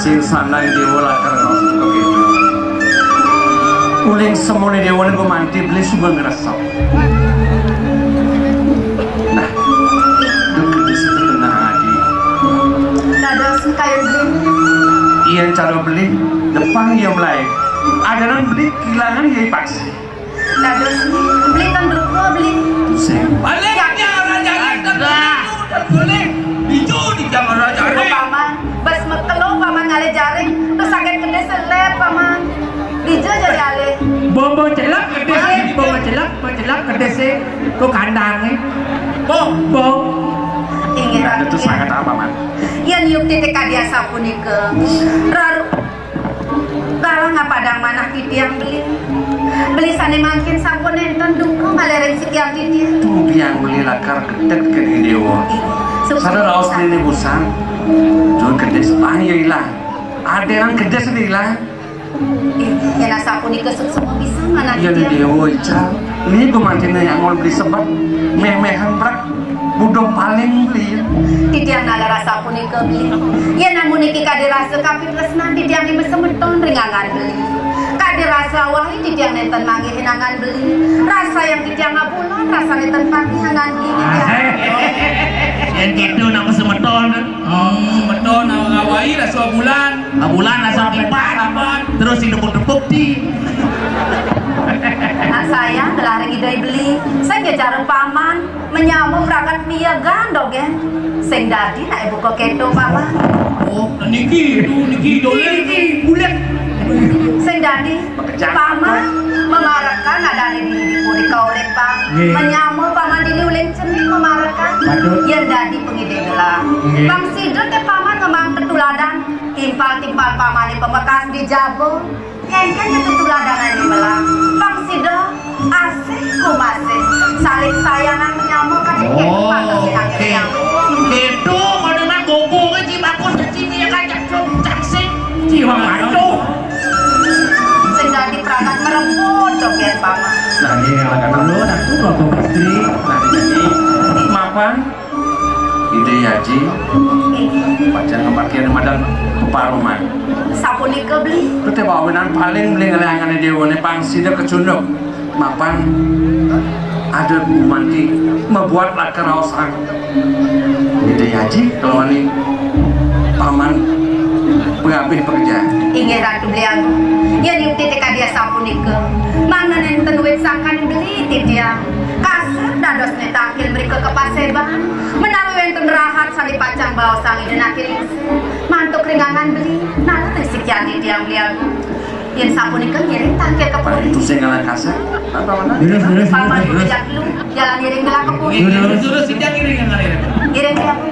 Sing sandang déwa lakar ngasih kéto. Uling semuanya déwa niku manti beli suba ngresep. Nah, duh gedé sing tenang adi. Dados kaya beli. Yén cara beli, depang ya mulai. Adanan beli kehilangan ya pasti. Dados beli kan duka beli. Sing. Balik ya, Raja. Ada. Boleh. Ijo di jam Raja. Paman, bas mekelo Paman ngalih jaring, terus sakit gedé selep, Paman. Dija jadi alih. Bobo celak gedé sih, bobo celak, bobo celak gedé sih. Kok kandangé? Bo, bo. Inggih, Ratu. Itu sangat apa, Man? Yén yukti kadi asapunika. Raru. Kalah ngapadang manah titiang beli. Beli sané mangkin sampun nénten duka malih ring sikian titiang. Tuh biang beli lakar gedeg ké déwa. Inggih. Sada raos nini busang. Jur gedé sepah ya ilang. Ada yang gedé sedih ilang. Yén asapunika suksma pisan manah. Iya, titiang. Déwa ical. Ini pemantiné yang mau beli sebab méh-méhan brak. Buduh paling beli. Titiang nalar asapunika beli. Yén amun niki kadi rasa kapitresnan titiang niki semeton ring angan beli. Kadi rasa wahi titiang nénten manggihin angan beli. Rasa yang titiang ngabulon, rasa nénten pati angan beli titiang. Yén gitu napa semeton? Oh, semeton awai. Lah sebulan. Sebulan lah sampai paman. Terus hidup untuk bukti. Nah, saya ngelarang ide beli. Saya ngejar paman. Menyama pragat mia gandog, ya. Sing dadi nak ibu kok keto, paman. Oh, niki itu, niki dolen, niki bulat. Sing dadi, paman memarekan adane dini di puri kauripan. Nggih. Menyama paman dini uling cenik memarekan. Patut. Yen dadi pengidih gelah. Nggih. Pang sida te paman ngemang tetuladan, timpal-timpal pamane pemekas di jaba. Yen kene tetuladan ane melah. Pang sida asih kumasih, saling sayangan menyama kadek kene. Oh, pantes sing akhir oke. Nyambung. Itu kau dengan gogo ke ci bagus ke ci mia kacang cuk cak sing. Ci wang aduh. Sing dadi pragat merebut dong yen paman. Nah, ini yang agak dulu, nah, itu bagus istri. Nah, jadi mapan. Ide Yaji, pacar ngeparkir madang keparuman. Sapunika beli. Kete bawenan paling beli ngelehangane dewane pang sida kecunduk. Mapan ada gumanti membuat lakar raos ang. Ide Yaji, kalau ini paman pengabih pekerjaan. Inggih Ratu Beli Agung. Yen yukti tekadi sapunika, mangda nenten wit sangkan beli titiang. Kasar dados nitangkil mrika kepaseban. Menawi wenten rahat sane pacang baosang Ida Naki Lingsir, mantuk ringangan beli, nalih risikian titiang Beli Agung. Yen sapunika ngiring tangkil ke puri. Itu sing ngalah kasar. Apa mana? Paman, terus, terus, terus. Jalan ngiring gelah ke puri. Terus, terus, terus, sing ngiring, ngiring. Ngiring gelah puri.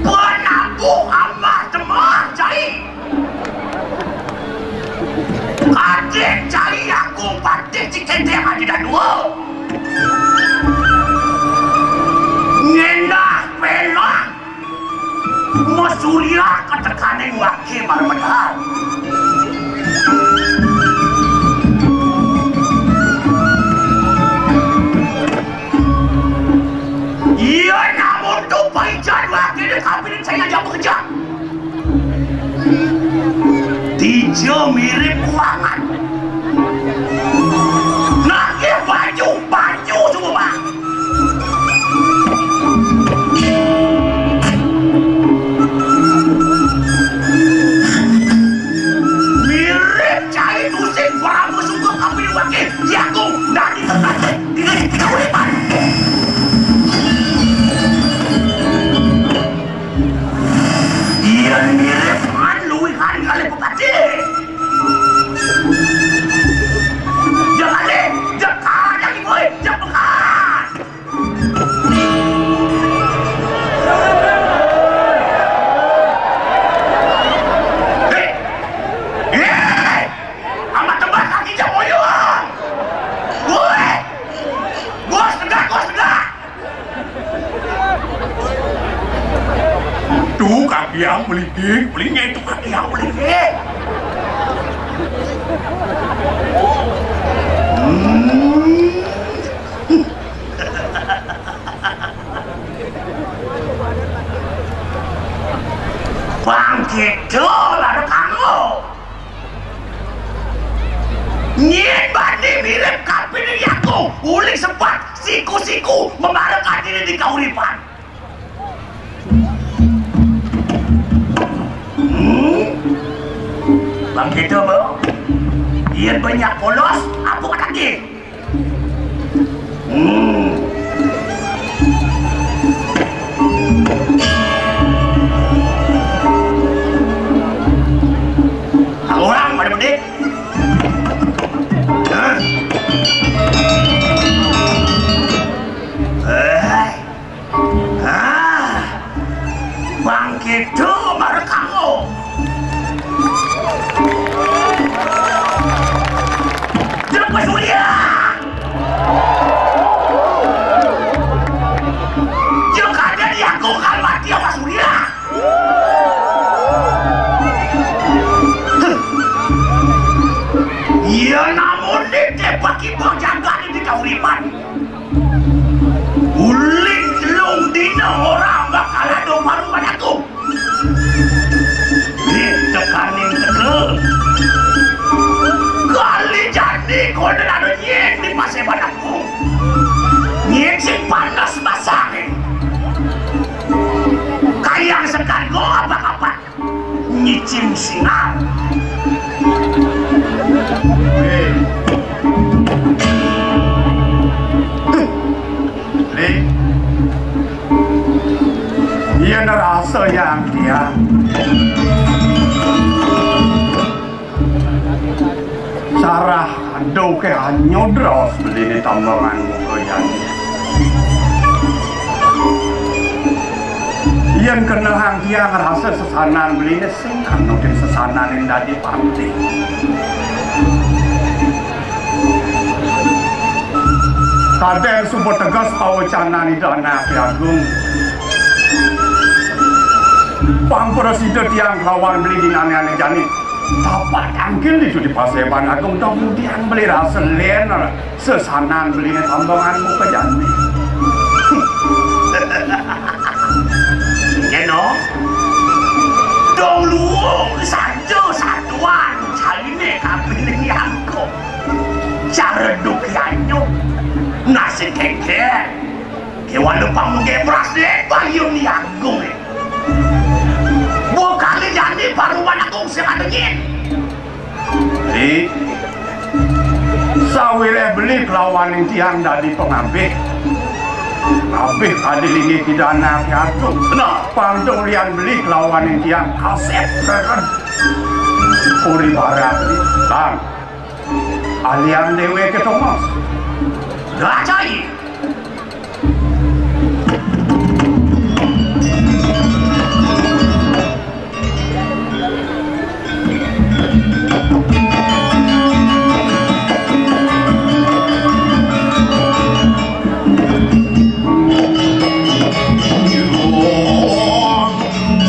Penabuh amah temah cai. Adik cai aku patih ciketeng adi dadua. Ngendah pelak. Mesurya ketekaning wake marmedal. Iya, namun tu paijan wake dek kapining saya aja bekerja. Dija mirip kuangan. Nah, iya baju, baju semua, Pak. Mirip cai tusing Prabu Sugeng Kapining Wangge, jagung dadi tetangge, dina kauripan. Iya mirip man luwihan kalih pepati. Jangan deh, jangan lagi boy, jangan. Hei! Hei! Amat tebas kaki jam oyong! Woi! Bos, tegak, bos, tegak! Tuh kaki yang melingkik, melingkik, tuh kaki yang melingkik. Hmm. Bang Kidul ada kamu. Nyén bani mirip kapining yaku, uli sepat siku-siku memarekan diri di kauripan. Hmm? Bang Kidul, Bu? Yén banyak polos, apa katangké? Hmm. Orang pada bedik. Hah? Eh. Ah, bangkit tu baru kamu. Lepas Surya. Yang ada di aku kan mati apa Surya. Iya, namun di tembak ibu jaga di kauripan. Uling telung dina ora bakal ada paruman aku. Ri tekaning teka. Kali jani kono ada nying di paseban aku. Nying sing panas basane. Kayang sekan go apa kapan? Nyicing sinau. Wéh. Li. Yén rasa yang tiang. Sarah aduh ké anyud raos beliné tambangan muka jani. Yén kenehang tiang rasa sesanan beliné sing anutin sesanan ing dadi pati. Kadén suba teges pawecanan Ida Anaké Agung. Pang prasida tiang kelawan beli dinané ané jani. Tapak tangkil ditu di Paseban Agung, dong mudian beli rasa lén sesanan beliné tambangan muka jani. Ngeno, dong luung saja satuan cainé kapining yangko. Cara duk yanyo, nasi kengkeng. Kéwala pang menggebras deh, bayun ni agung deh. Bukan jani paruman agung sing ada nyin. Di sawiréh beli kelawaning tiang dadi pangabih. Abih kadi linggih pidana piatu. Nah, pang dong lian beli kelawaning tiang kasép reren. Puri barak di. Bang. Alian déwéké Thomas. Gacai.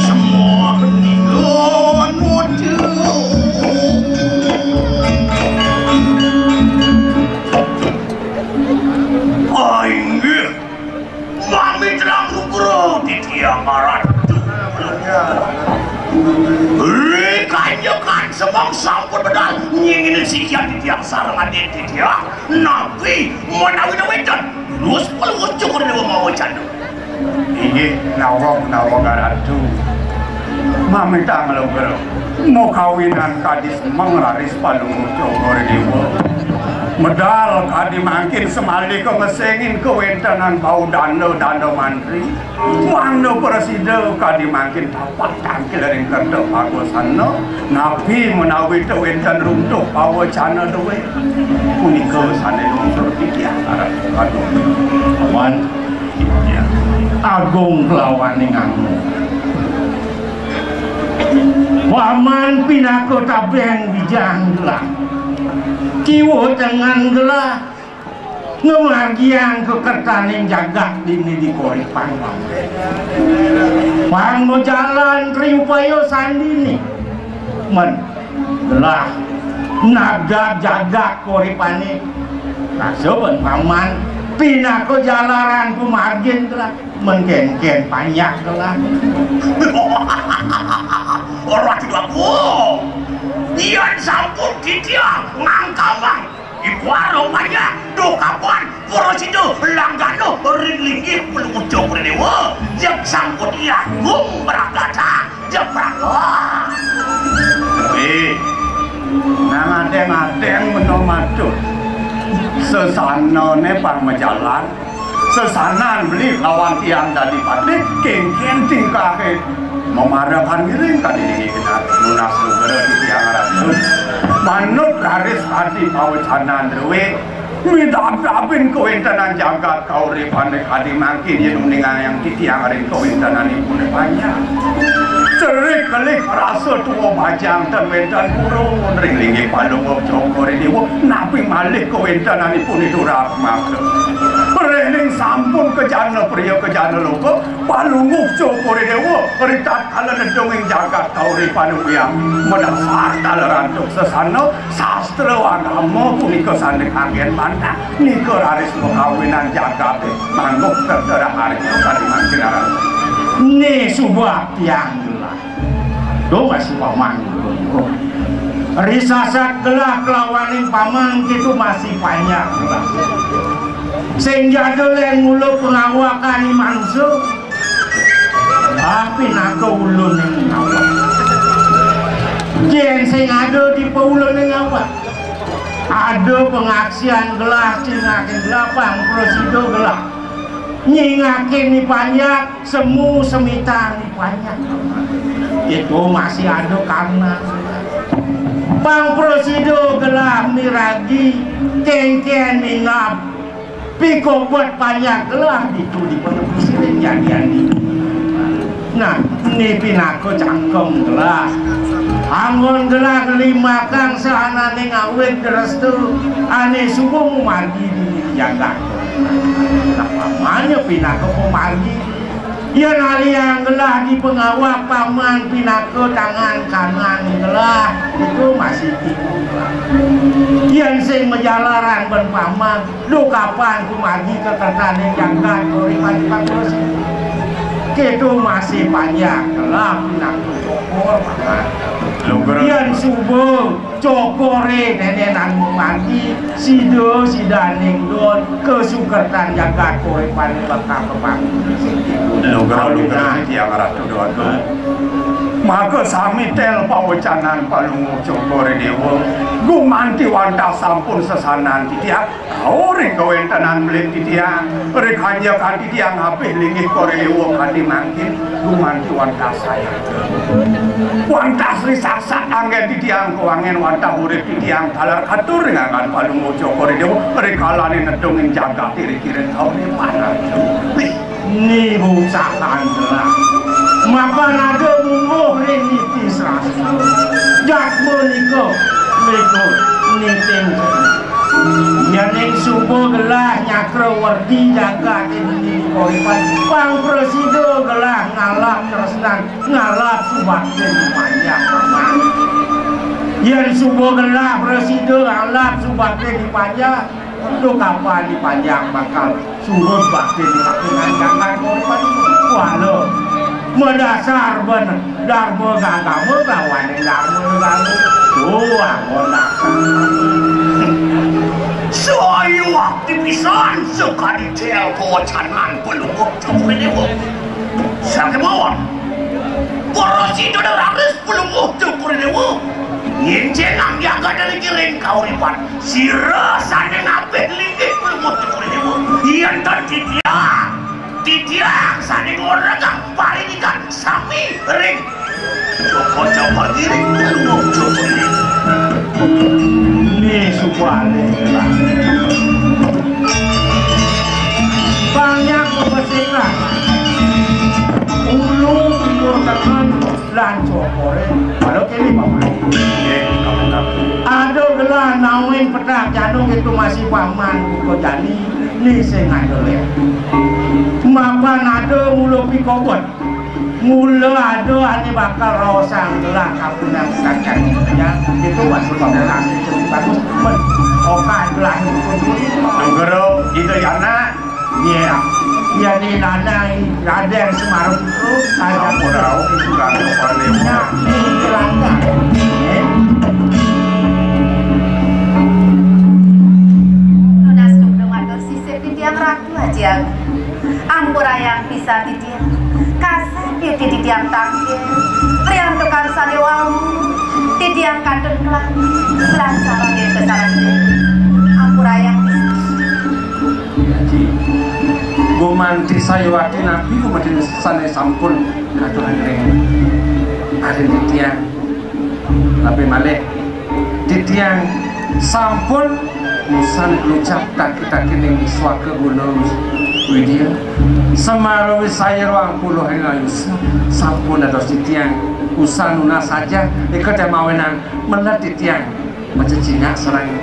Semua peninggalan model. Ah, inggih. Mami terang rubro di tiang arat. Ri kanjekan semong sampun bedal nyingin sikian di tiang sareng adin di tiang. Napi menawi wénten. Terus pelucuk dewa mawa canda. Inggih, nawa menawa garatu. Mamitang lugra. Makawinan kadi semeng raris palungguh Cokor Dewa. Medal kadi mangkin semalika ngesengin kawéntenan bau danda-danda mantri. Mangda prasida kadi mangkin tapak tangkil ring kerta pagosana. Napi menawi wénten runtuh pawacana duwé? Punika sané lungsur titiang aran. Aduh. Awan. Agung kelawaning agung. Paman pinaka tabeng wijang gelah. Kiwa tengen gelah. Ngamargiang kakertaning jagat dini di koripan. Pang majalan triupaya sandini. Men gelah nagat jagat koripané. Rasa ben paman pinaka jalaran pamargin gelah. Men kénkén panjak gelah. Ora tidak. Yén sampun titiang ngangkamang. Iku arupanya duh kapan prasida langgana ring linggih Palungguh Cokor Dewa, jeg sangkut Agung Pragata, jeg Praga. Eh, Nang adéng-adéng meno matur. Sesanané pang majalan, sesanan beli lawan tiang dadi patih, kénkén tingkahé mamarekan ngiring kadi niki genah nunas lugra titiang ratu. Manut raris kadi pawecanan druwé, midabdabin kawéntenan jagat kauripané kadi mangkin yén uningayang titiang ring kawéntenanipun panjang. Cerik kelih rasa tua bajang ten wénten purun ring linggih Palungguh Cokor I Déwa, napi malih kawéntenanipun i durak maka. Ring sampun kajana priya kajana loka, Palungguh Cokor I Déwa ritatkala nedunging jagat kauripan uyang madasar taler antuk sesana sastra agama punika sané kanggén bantah nika raris makawinan jagaté mangguk terterah hari kadi mangkin aran. Né subaktian gelah. Duh, masih paman. Risasat gelah kelawaning paman kitu masih panjang gelah. Sing jada lén mula pengawakan i manusa. Tapi naka ulun ning awak. Yén sing ada di paulun ning awak. Ada pengaksian gelah, cingakin gelah, pang prasida gelah. Nyingakin i panjak, semu semitan i panjak. Itu masih ada karena. Pang prasida gelah miragi, kénkén minab. Pikobet panjak gelah ditu di penepi siring jadian ditu. Nah, ini pinaka cangkem gelah. Anggon gelah ngelimbakang sahananing awit restu ané suba mamargi di jagat. Nah, pamanya pinaka pamargi. Yén aliang gelah di pangawak paman pinaka tangan kanan gelah, itu masih tipu. Yén sing majalaran ben paman, dukapan kumargi ka kertaning jagat uripan terus. Kitu masih panjang gelah pinaka cokor paman. Lugra. Yén suba cokoré nénénan mati, sida sidaning don kasukertan jagat kowe paling bakal kepanggih. Lugra, lugra, tiang ratu doa. Maka sami tel pawecanan Palungguh Cokor I Déwa, gumanti wantah sampun sesanan titiang. Ring kawéntenan belit titiang, ring kanjekan titiang abih linggih Kor I Déwa kanti mangkin, gumanti wantah sayaga. Wantah sri saksat anggén titiang kawangén wantah urip titiang taler katur ring anggan Palungguh Cokor I Déwa, ring kalané nedungin jagat iri kiring kauripan. Wih. Ni bucakan gelah. Mapan ada mungguh ring niti sastra. Jadma nika, nika, niting. Yéning suba gelah nyakra werdi jagat ing niti kauripan. Pang prasida gelah ngalap tresnan, ngalap subakti di panjak. Yén suba gelah prasida ngalap subakti di panjak, dukapan di panjak bakal surut bakti di bakti nganjangan korban. Kuala madasar ben darma gagama lawan darma negara. Oh, anggon dasar. Saya wakti pisan sekali tel kawacanan pelungguh Cokor I Déwa. Sakemawon. Para sida raris pelungguh Cokor I Déwa. Ngincin nang jagat dari kiring kauripan. Sira sané ngabih linggih pelungguh Cokor I Déwa. Yén tan titiang, titiang sané ngorenggang parinikan sami ring Cokor Cokor ngiring pelungguh Cokor I Déwa. Né subane. Banyak pepesinglah. Ulu, ulu, tangan. Lan cokore, kalau kene paman. Ada gelah nawin petak janu itu masih paman buka jani, ni sing ada leh. Mapan ada mula pikobot. Mula ada ane bakal raosang gelah kapunan petak janu. Ya, itu masih paman asli cerita bagus. Okat gelah itu. Guru, itu ya nak. Iya. Iya, ni Raden, Raden Semarang itu ada. Ampun, Rao, sudah ada pandai. Nah, ni Raden. Eh? Nunas dumun matur sisip titiang Ratu Aji Agung. Ampurayang pisan titiang. Kasép titiang tangkil. Priantukan sane wau. Titiang Yang kantun kelan, kelan sareng ing kasarengin. Ampurayang. Gumanti sayuwakti napi gumanti sane sampun katurang ring adin titiang. Tapi malih titiang sampun nusan ngucap taki-taki ning suaka guna widya. Semara wisaya rong puluh ing ayusa sampun dados titiang usan nunas saja, ika te mawinan melet titiang macecingak sareng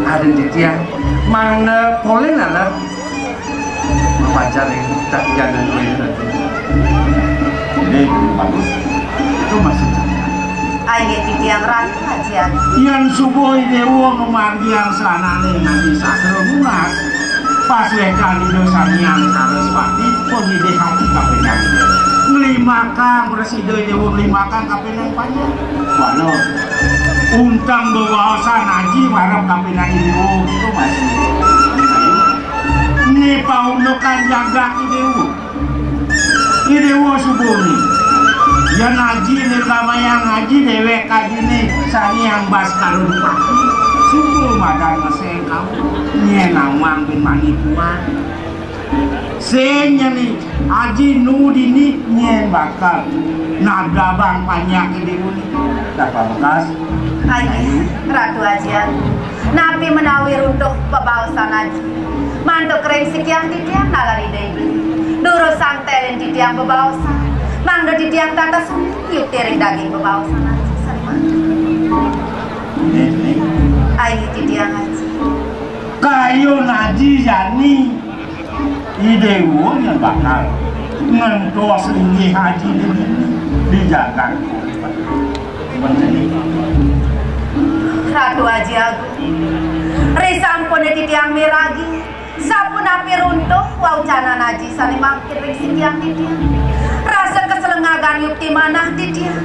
adin titiang, mangda polih naler mapajar ring tak janan wéna. Ini bagus. Itu masih cakep. Ayo titiang ratu aja. Yan subuh dewa memanggil sanane nanti sastra lunas. Pas wekan Ida Sang Hyang Saraswati, pun ide hati kapining. Nglimakang prasida dewa nglimakang kapining panjang. Walau untang bebaosan aji marep kapining dewa itu masih. Ini paundukan jagat dewa. Ini dewa subuh ni. Yan aji nirlamayang aji dewek aji ni Sang Hyang Baskara Dipati. Subuh madan ngeseng kau. Nyen nawang bin manipuan. Sing nyeni aji nu dini nyen bakal nabdabang panjak dewa ni. Dapat bekas. Ayo, Ratu Aji Agung. Napi menawi runtuh bebaosan aji? Mantuk ring sikian titiang nalar Ida Ibu. Durus sangtelin titiang bebaosan. Mangda titiang tatas yukti ring daging bebaosan aji. Sariman. Ayo titiang aji. Kayun aji jani. I dewa nya bakal ngentos linggih aji di, di jagat. Ratu Aji Agung, risampune titiang miragi, sapunapi runtuh wau canan aji sane mangkin ring sikian titiang. Rasa kaselengagan yukti manah titiang.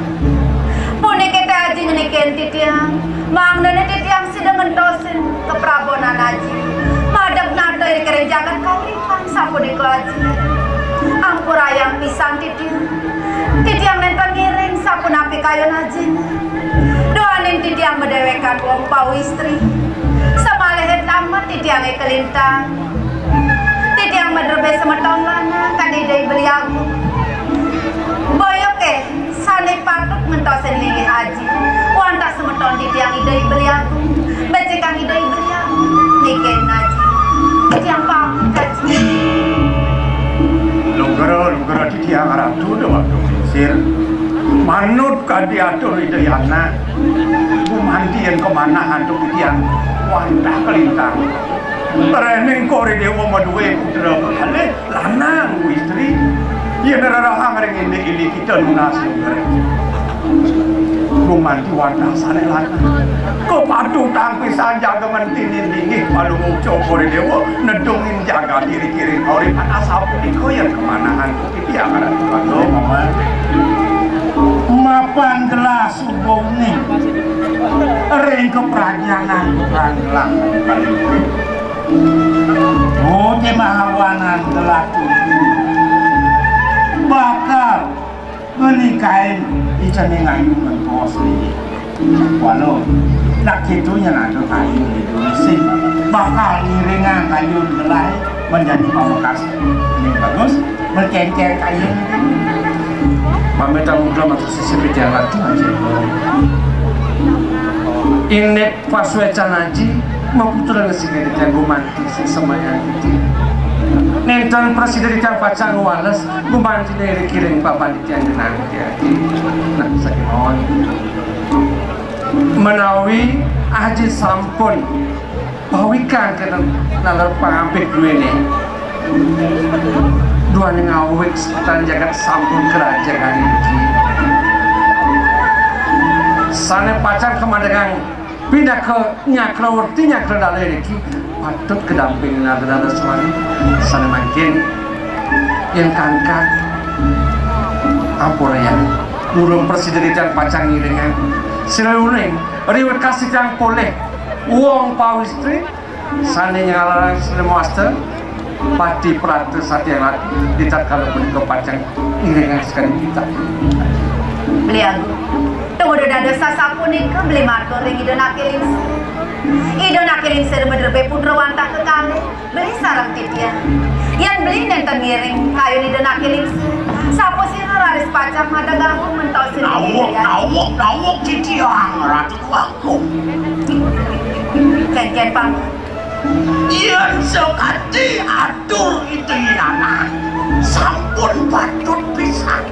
Puniki te aji ngenikin titiang, mangdane titiang sida ngentosin kaprabonan aji. Madep nata ring jagat kauripan sapunika aji. Ampurayang pisan titiang. Titiang nenten ngiring sapunapi kayun ajine. Duaning titiang madewekan wong pawistri. Samalihe tamat titiange kalintang. Titiang madrebé semeton lanang kadi Ida Beli Agung. Boya ké sané patut ngentosin linggih aji. Wantah semeton titiang Ida Beli Agung, becikang Ida Beli Agung. Niki aji. Titiang pamit aji. Lugra, lugra titiang Ratu Déwa Sir. Manut kadi atur Ida Yana. Gumanti yén kamanah antuk titiang wantah kalintang. Réning Kori Déwa madué putra kekalih lanang istri. Yén rerahang ring indik-indik kita nunas lugra. Gumanti wantah sané lanang. Kapatutang pisan jaga mentinin linggih palungguh Cokor Déwa nedungin jagat diri kiring kauripan asapunika yén kamanah antuk titiang Ratu Agung. Mapan gelah suba uning ring kaprajnanan tukang gelah. Oh, te mahawanan gelah tutu bakal ngenikain icening ayu ngentos iki. Walau nak gitu nya ada kayu di sing bakal ngiringan kayu gelah menjadi pamekasné. Bagus, berkengkeng kayu. Pamit ampura matur sisip Ida Ratu aja. Indik pasuécan aji, maputra ngesingin titiang gumanti sing semayang titiang. Nénten prasida titiang pacang ngwales, gumantiné ring kiring papan titiang genah titiang. Nah, sakémaon. Menawi aji sampun pawikan kena naler pangampih duéné. Duaning awit sekitan jagat sampun kerajakan iki. Sané pacang kamantengang pinaka nyakrawerti nyakradala iki patut kadampingin Narada Sari. Sané mangkin yén kangkat ampurayang. Durung prasida titiang pacang ngiringang. Sira uning riwit kasih tiang polih wong pawistri. Sané nyalaran Sri Mawasta, Pati Prata Satya Ratu, di tatkala punika pacang ngiringang sekadi kita. Beli Agung. Tumuju dados sasapunika beli matur ring Ida Naki Lingsir. Ida Naki Lingsir madrebé putra wantah kekalih, beli sareng titiang. Yén beli nénten ngiring kayun Ida Naki Lingsir, sapasira raris pacang madeg agung mentos ring Nawuk, titiang. Nawuk, nawuk titiang, Ratu Agung. Kénkén, Paman. Yén sakadi atur Ida Inanah, sampun patut pisan.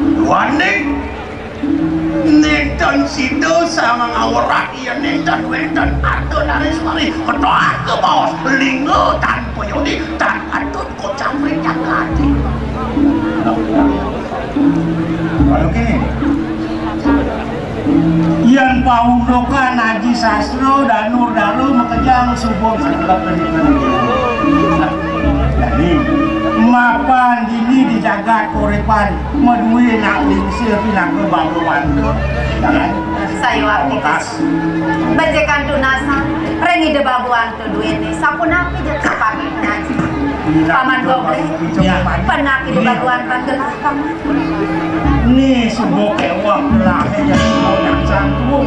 Duaning nénten sida sanga ngawerat yén nénten wénten Arda Nareswari, ketohake baos lingga tan payodi, tan patut kocap ring jagaté. Oké. Yén paundukan Aji Sastra, Danur Daru makejang suba maduka pendidikan. Nah, jadi, mapan dini di jagat Korepan, madué nak lingsir pinaka Baba Wanta. Jangan. Sayuwakti. Bekas. Becikang tunasan, ring Ida Baba Wanta duéné, sapunapi ja kapané ngaji. Paman Goblek, ya. Penak Ida Baba Wanta gelah, Paman. Né suba kéweh gelahé ya, suba nyangsang tuh.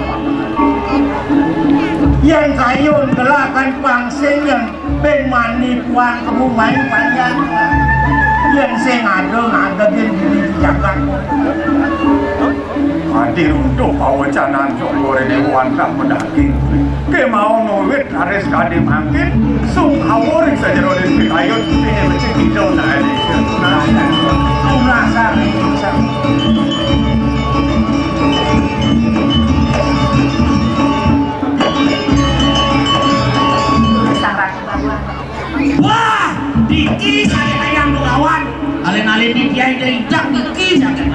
Yén kayun gelah kan pang sing yén ben mani puang kemu main panjang. Yén sing ada ngadegin diri di jagat. Adi runtuh pawacanan Sokore Dewa Antah Medaging. Kémaon nuwit raris kadi mangkin, sung hawa ring sajeroning pikayun, pinih becik kita nadi. Tunasan, tunasan. Sang Ratu Bawang. Wah, diki saya kayang Bawang. Alin-alin di dia ida idak diki saya.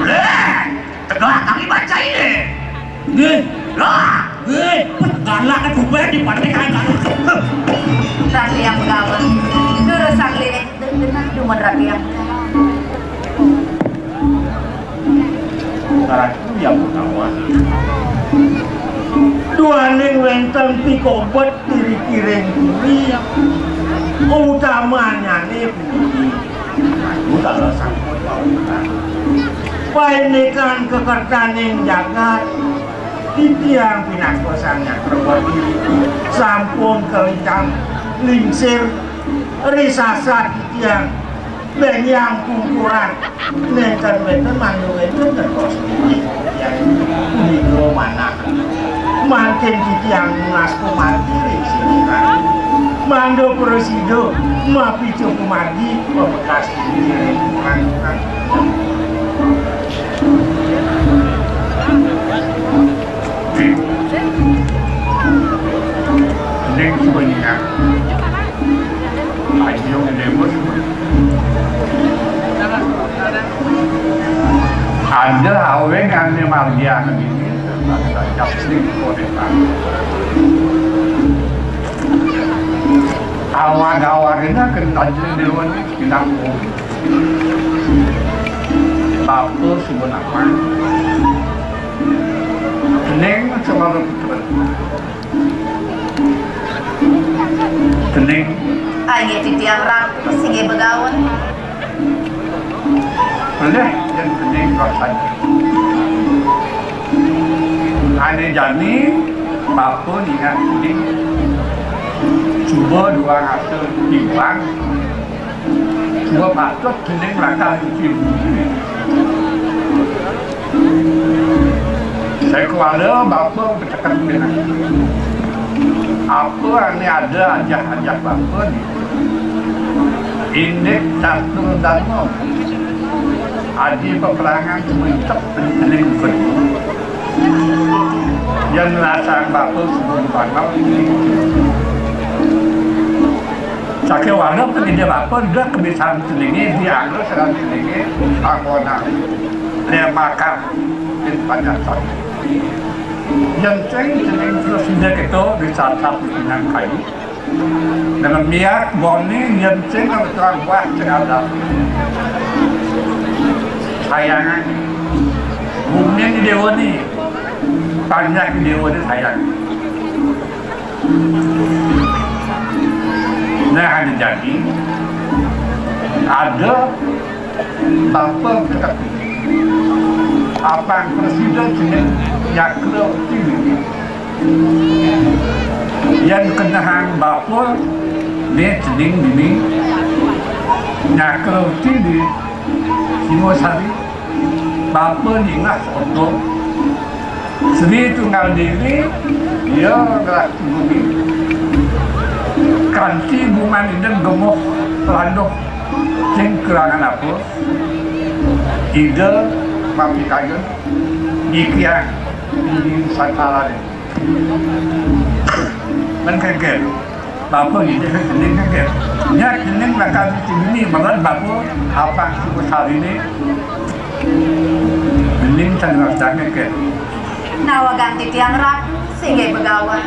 Leh, tegak kami baca ini. Nggih. Lah. Nggih, galak juga di partai kagak. Sang Hyang Bawang. Terus sang lirik. Dumun rakyat. Ratu Yang Utama. Duaning wénten pikobet diri kiring diri. Utamanyane puji. Aku dalam sangkut pawikan. Paindikan kekertaning jagat. Titiang pinaka Sang Nyakrawati. Sampun kalitang lingsir risasat titiang. Bénjang pungkuran, nénten wénten mandu wénten ngentos titiang punika manah. Mangkin titiang nunas kumargi ring sira. Mangda prasida mapica kumargi pamekas diri ring kumargi. Ning sebenarnya. Ayo ngelebur. Ada aweng ane margian ini. Japsik kodekan. Awag-awagnya kentajil dewan bilang. Bapa sebenarnya. Neng semangat. Dening. Ayo titiang ratu sing begawan. Boleh, yang dening rasanya. Ane jani, bapa ningat dening. Coba dua ratus timbang. Dua patut dening lakar iki. Saya kuala bapa bercakap dengan. Apa ane ada ajah-ajah bapa ni? Indik catur dharma. Adi peperangan sementok dening berdua. Yang lasang bapa sebelum panau. Sakéwala pangidih bapa, ida kebiasaan ceninge, dianggo sareng ceninge, anggonan. Lemakan, ing panjatan. Yen sing cening terus ida kita wisata pimpinan kayu. Dengan niat, boni, yen sing kalau terang buah, cekadar. Sayangan. Bumi di dewa ni. Panjang di dewa ni sayang. Nah, ada jadi, ada bapa tetapi Apang prasida cening Nyakrawati Dewi. Yén kenehang bapa, né cening dini Nyakrawati di Singosari, bapa ningeh orta. Sri Tunggal Dewi, ia ngelah bumi. Kanti buman Ida gemuh landuh, sing kerangan apa? Ida mapikayun nyikiang bumi Nusantara. Men kéngkén. Bapa ngidih cening kéngkén. Nya cening bakal mesti bini meled bapa Apang Singosari né. Cening tan ngrasakang kéngkén. Nawegang titiang Ratu singgih begawan.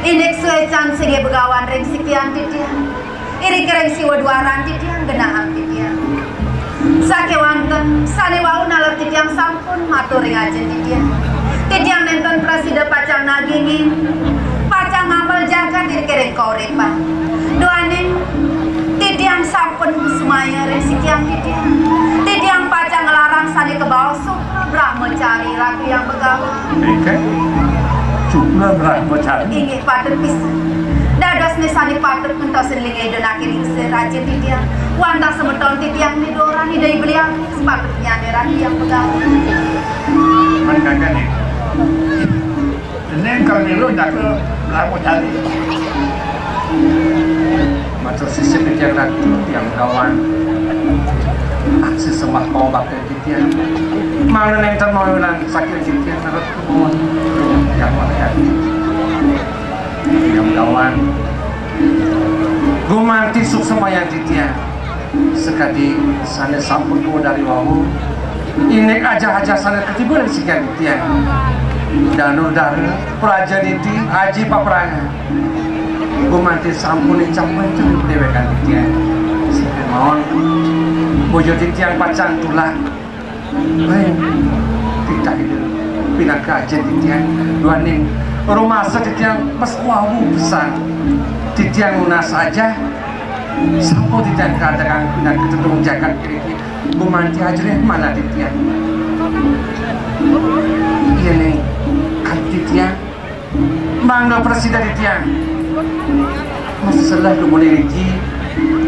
Indik suécan singgih begawan ring sikian titiang. Irika ring siwa duaran titiang genahang titiang. Sakéwanten sané wau naler titiang sampun matur ring ajin titiang. Titiang nénten prasida pacang nagingin, pacang ngamel jagat irika ring kauripan. Duaning titiang sampun sumaya ring sikian titiang. Titiang pacang nglarang sané kabaos Brahmacari Ratu Hyang Begawan. Nggih, Cokor Brahmacari. Inggih, patut pisan. Dados né sané patut ngentosin linggih Ida naké lingsir, Ratu titiang. Wantah semeton titiang né duaran Ida Hyang Begawan, sepatut nyané Ratu Hyang Begawan. Men kéngkén. Ené kang milu Cokor Brahmacari. Matur sisip titiang Ratu Hyang Begawan. Ah, sisembah pangabakti titiang. Mangda nénten mawinan saking titiang Ratu Hyang Begawan. Hyang Begawan. Gumanti suksmayang titiang. Sakadi sané sampun kawedari wau. Indik ajah-ajah sané katiba ring sikian titiang. Danu Dara, Praja Niti, Aji Paperangan. Gumanti sampun icap-icap déwékan titiang. Sakémaon, boya titiang pacang tulak. Ring titah Ida pinaka ajin titiang. Duaning rumasa titiang pes wau pesan. Titiang nunas ajah. Sampun titiang kaadakang pinaka tetung jagat iriki. Gumanti ajrih manah titiang. Yéning kan titiang mangda prasida titiang. Masalah dumun iriki,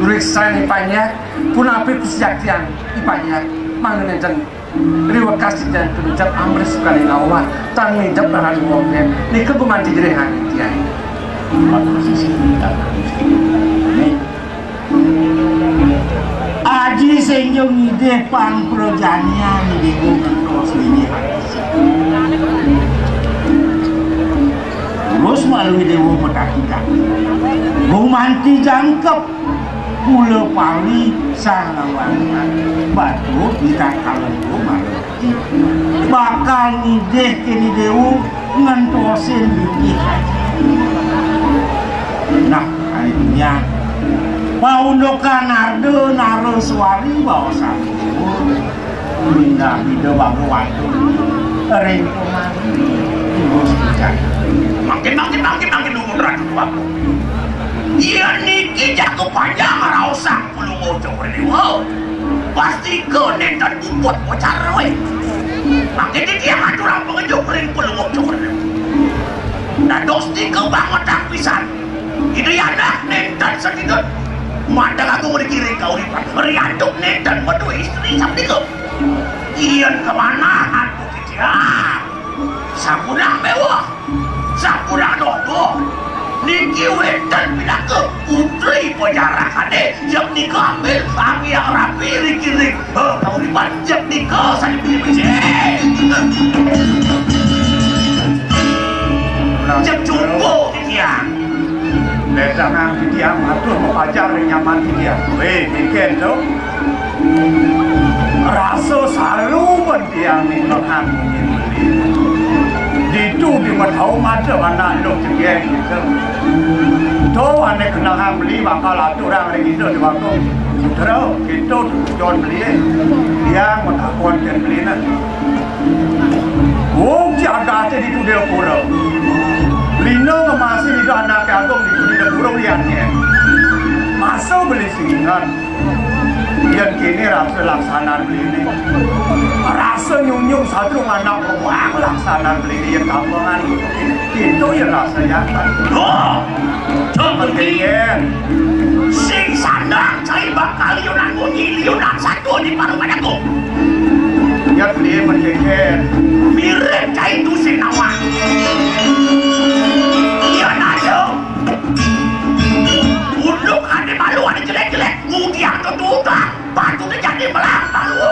riksan I Panjak, punapi prasida titiang I Panjak, mangda nénten riwekas titiang kanucap amrih sukaning awak, tan ngidep rahayu wongkén, nika gumanti jrihang titiang. Matur sisip titiang. Aji Sénjung ngidih pang prajanian Déwa ngentos linggih ati. Terus malu Déwa matakikan. Gumanti jangkep kula pali sang lawan batu di tatkala Déwa malu. Bakal ngidih kéné Déwa ngentosin bibih. Nah, ané titiang. Paundukan Arda Naraswari baosan Déwa. Mindah Ida Bhagawan ring pemangku. Terus bicara. Makin, makin, makin, makin umur Ratu Déwa. Iya niki jaga panjang raosang Palungguh Cokor Déwa. Pastika nénten puput pacara wé. Mangkin titiang aturang pangejuk ring Palungguh Cokor Déwa. Dados nika bangetang pisan. Ida Hyang nénten satindut. Madang agung ring kauripan. Riantuk nénten madué istri sapunika. Yén kamanah antuk titiang. Sampun béwah. Sampun dodo. Niki wénten pinaka putri pajarakané, yeknika ambil Sang Hyang Rapi ring, eh, kauripan, yeknika sané becik. Nah, cek jumbo titiang. Ledangang titiang matur mapajar ring nyaman titiang. Wéh, kénkén to. Rasa saru tiang ning kenehang munyin beli. Ditu di Medhau Mada anak Luh Cegeng kita. To ané kenehang beli bakal aturang ring Ida Déwa Agung. Putra, kita tujuan beli. Tiang matakon kén beliné. Wong jagaté ditu Délapura. Lina ngemasi Ida Anaké Agung ditu Délapura liannya. Masa beli sing ingat. Yén kéné rasa laksanan beliné. Rasa nyunjung satru anak roang laksanan beliné yén kampengan. Kéto yén rasa jagat. Duh! Duh, Menteri. Sing sandang cai bakal liunan munyi, liunan satru di paruman aku. Ya, beliné Menteri. Mirip cai tusing nawang. Iya, nado. Unduk ané malu, ané jelék-jelék, ngudiang tetutan. Patut jadi melah malu.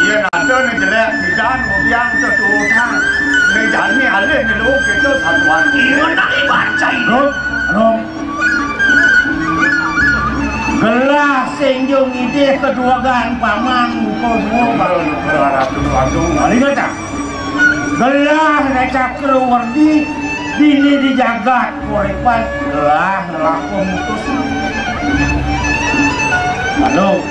Iya, nada né jelék pidan, ngudiang tetutan. Né jani alih né lu kita satuan. Iya, nak ibaca ini. Rom, Rom. Gelah sing jo ngidih kaduagan paman muka dua. Aduh, aduh, aduh, aduh. Balik aja. Gelah Ré Cakrawardi dini di jagat Korépan gelah ngelah pemutus. Lalu,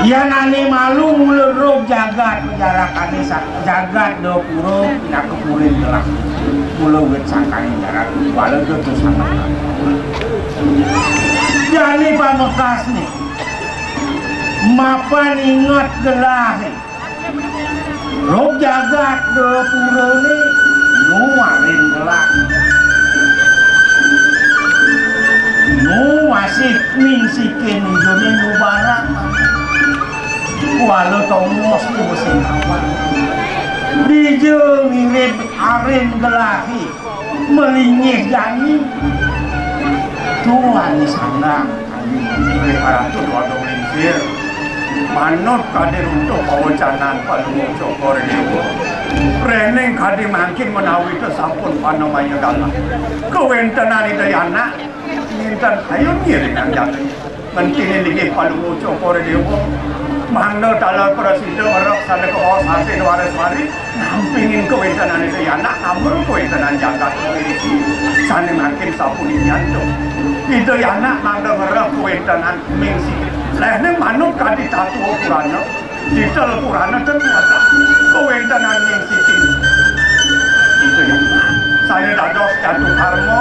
yén ané malu mula rug jagat pajarakané sa-, jagat Dapura pinaka purin gelah. Mula wit sangkaning jagat, wala do terus sangkaning. Jani pamekasné, mapan inget gelahé. Rug jagat Dapurané nu arin gelah. Nu masih mingsikin ijoné nu barak. Kuala tongos di mesin kapal. Dija mirip arin gelahé. Malinggih jani. Tuan sandang. Ring Ratu Dwadong Lingsir. Manut kadi runtuh pawacanan Palungguh Cokor Déwa. Réning kadi mangkin menawi ta sampun panamaya galah. Kawéntenan Ida Yanak, ninten kayun ngiringang jani. Ngentiné linggih Palungguh Cokor Déwa. Mangda taler prasida ngrereh sané kabaos ati Dwareswari. Nampingin kawéntenan Ida Yanak, ngambrul kawéntenan jagat ngriki. Sané mangkin sapunika nyantuk. Ida Yanak mangda ngrereh kawéntenan mingsi. Léhné manut kadi tatua Purana, titel Purana ten wadah kawéntenan mingsi. Ida Yanak. Sané dados Catu Karma,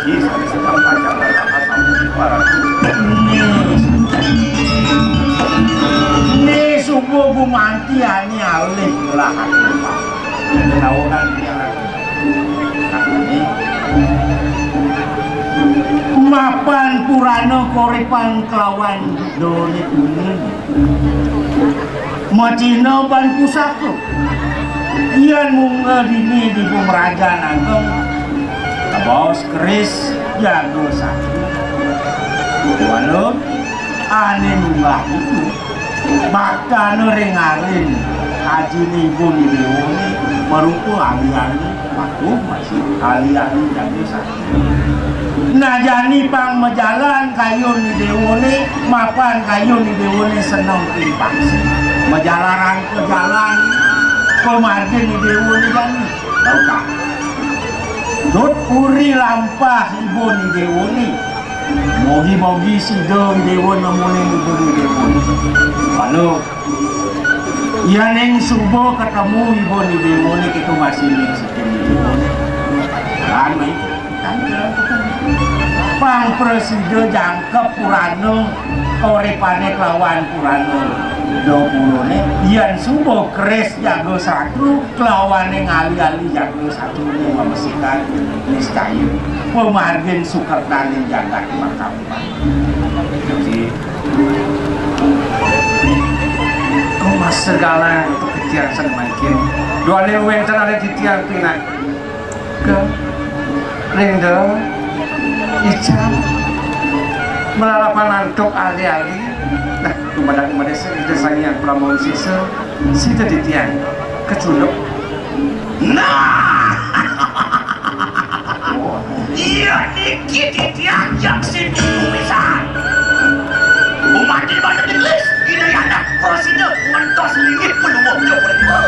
niki sané sedeng pacang ngrereh. Né suba gumanti ané alih gelah. Nawegan tiang. Mapan Purana Korépan kelawan Done Kuning. Macina ban pusaka. Yan mungga dini di Pemerajan Ageng, kabaos keris jaga satu. Walau ané munggah itu, baktana ring arin ajiné Ibu Déwané marupa ali-ali, patuh masih ali-ali jaga satu. Nah, jani pang majalan kayun Déwané, mapan kayun Déwané seneng timpang. Majalaran pajalan pamargin Déwané jani. Tahu tak? Dut puri lampah Ibu Déwané. Mogi-mogi sida Déwa nemuin Ibu Déwané. Halo. Yaning suba ketemu Ibu Déwané, kita masih ning situ Déwané. Lan, mai. Pang prasida jangkep Purana Korépané kelawan Purana Dapurané. Yan suba keris jaga satru kelawané ngali-ali jaga satruné mamesikan niscaya pamargin sukertaning jagat makam. Jadi, kok mas segala untuk kejelasan mangkin. Dua wénten ada di tiang pinaka. Ring da, ical, malarapan antuk ali-ali. Nah, dumadak Ida Sang Hyang Parama Sisa, sida titiang kacunduk. Nah! Iya niki titiang Yaksi Tujuh pisan. Umat di mana ditulis, Ida Yana prasida ngentos linggih pelungguh Jawa Dewa.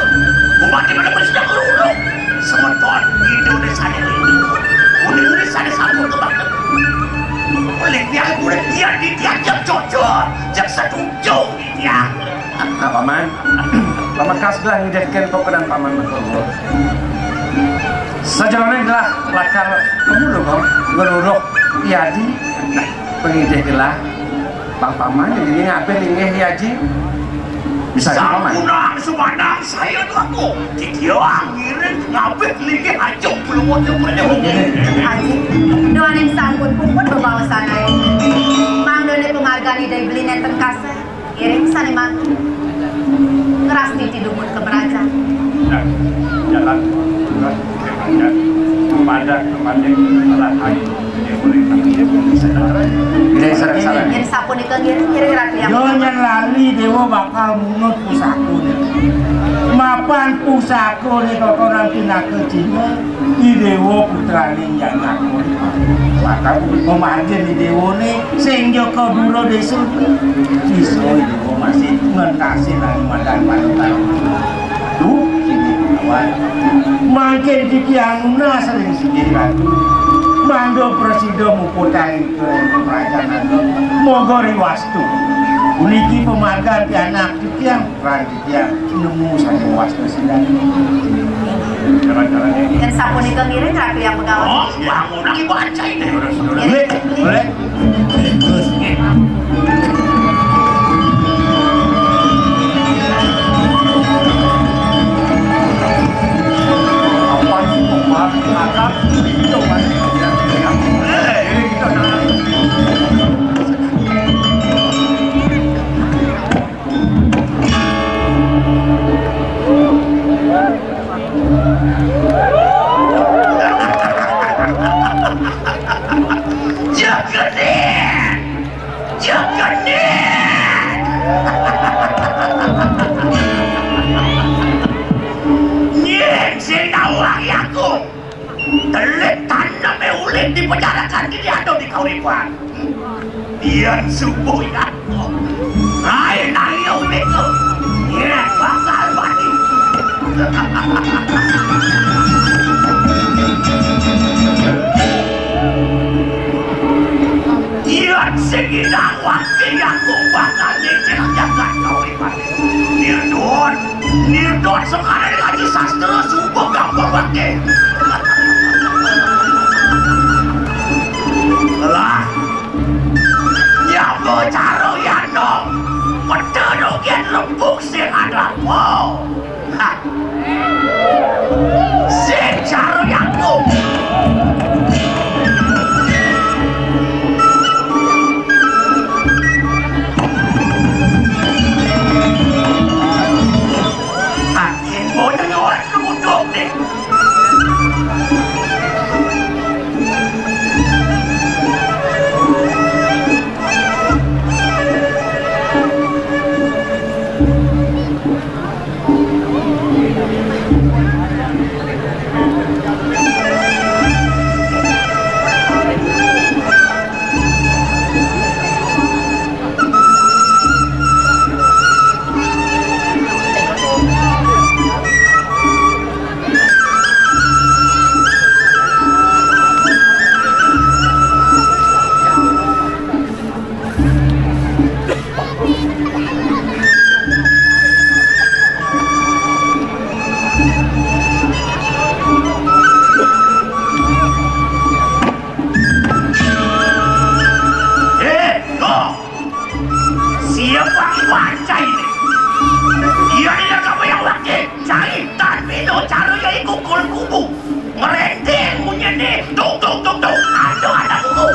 Umat di mana prasida kelurung, semeton Ida Désané. Unik-unik sané sampun kebakti. Oleh tiang kulit tiang di tiang jam cocok, jam setuju di tiang. Nah, Paman, pamekas gelah ngidih kén pekedan Paman matur nuwun. Sajeroné gelah lakar kemulung, ngeruruh yadi, nah, pangidih gelah. Bang Paman, ini ngabih linggih ya, Ji? Bisa, Ji Paman? Sampunang sumandang saya tu aku. Titiang ngiring ngabih linggih aja belum ada. Aji, duaning sampun puput bebaosan ae. Mangda ne pamargan Ida Beli nenten kasih. Ngiring sane mantu. Ngrasti tidumun ke merajan. Nah, jalan, jalan, padat, padat, salah ayu. Yen sapunika ngiring, ngiring Ratu Hyang. Yo nyen lali Dewa bakal munut pusakane. Mapan pusakane totonan pinaka Cina, I Dewa putrane Janaka. Bakal pamargin I Dewane sing jaka dura desa. Sisa I Dewa masih ngentasi nang madan panutan. Duh, sini kawan. Mangkin titiang nunas ring sugih Ratu. Mangda prasida muputang ika ring Praja Naga. Moga riwastu. Puniki pamargan pianak titiang, ran titiang nemu sané wasta sidané. Jalan-jalan ya. Yen sapunika ngiring Ratu Hyang Begawan. Oh, bangunan ibu aja ini. Boleh, boleh. Jagane! Jagane! Nying sing nawang aku. Telik taneme uling di penjarakan kini ada di kauripan. Yen subuh ya. Lain ayo itu. Nyek bakal mati. Yen sing ilang wakil aku bakal nyicil jagat kauripan. Nirdon, nirdon sekarang lagi sastra subuh gampang wakil. Lah, nyapa cara yano? Peda dogen lembung sing adapo. Hah. Sing cara yano. Angin bodoh orang kemudian. Eh, kok? Siapa iwacai ini? Iya, iya, kamu yang wakil. Cai, tapi no cara ya ikut kul kubu. Ngerendeng munyi nih. Tung, tung, tung, tung. Aduh, ada kubu.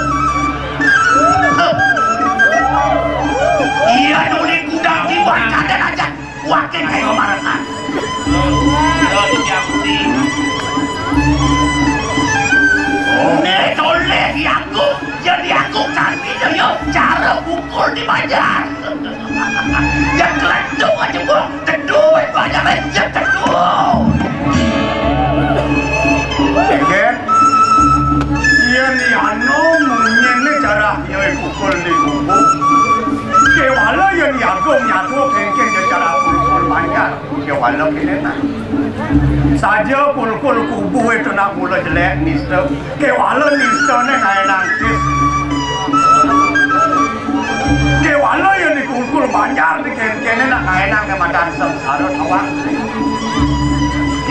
Iya, nuli gudang di warga dan aja. Wakin kayak kemarin. Nek oleh aku, jadi aku kaki yo cara pukul di banjar. Ya kelantung aja gua, kedua banjar aja kedua. Yen anu munyin cara nyoy pukul di kubu. Kewala yen jagung nyatu kengken cara pukul banjar. Kewala kene nah. Saja kulkul kubu itu nak mula jelek nista. Kewala nista ne ngae nangkis. Kewala yang di kulkul banjar di kene nak ngae nang ke madan sengsara tawang.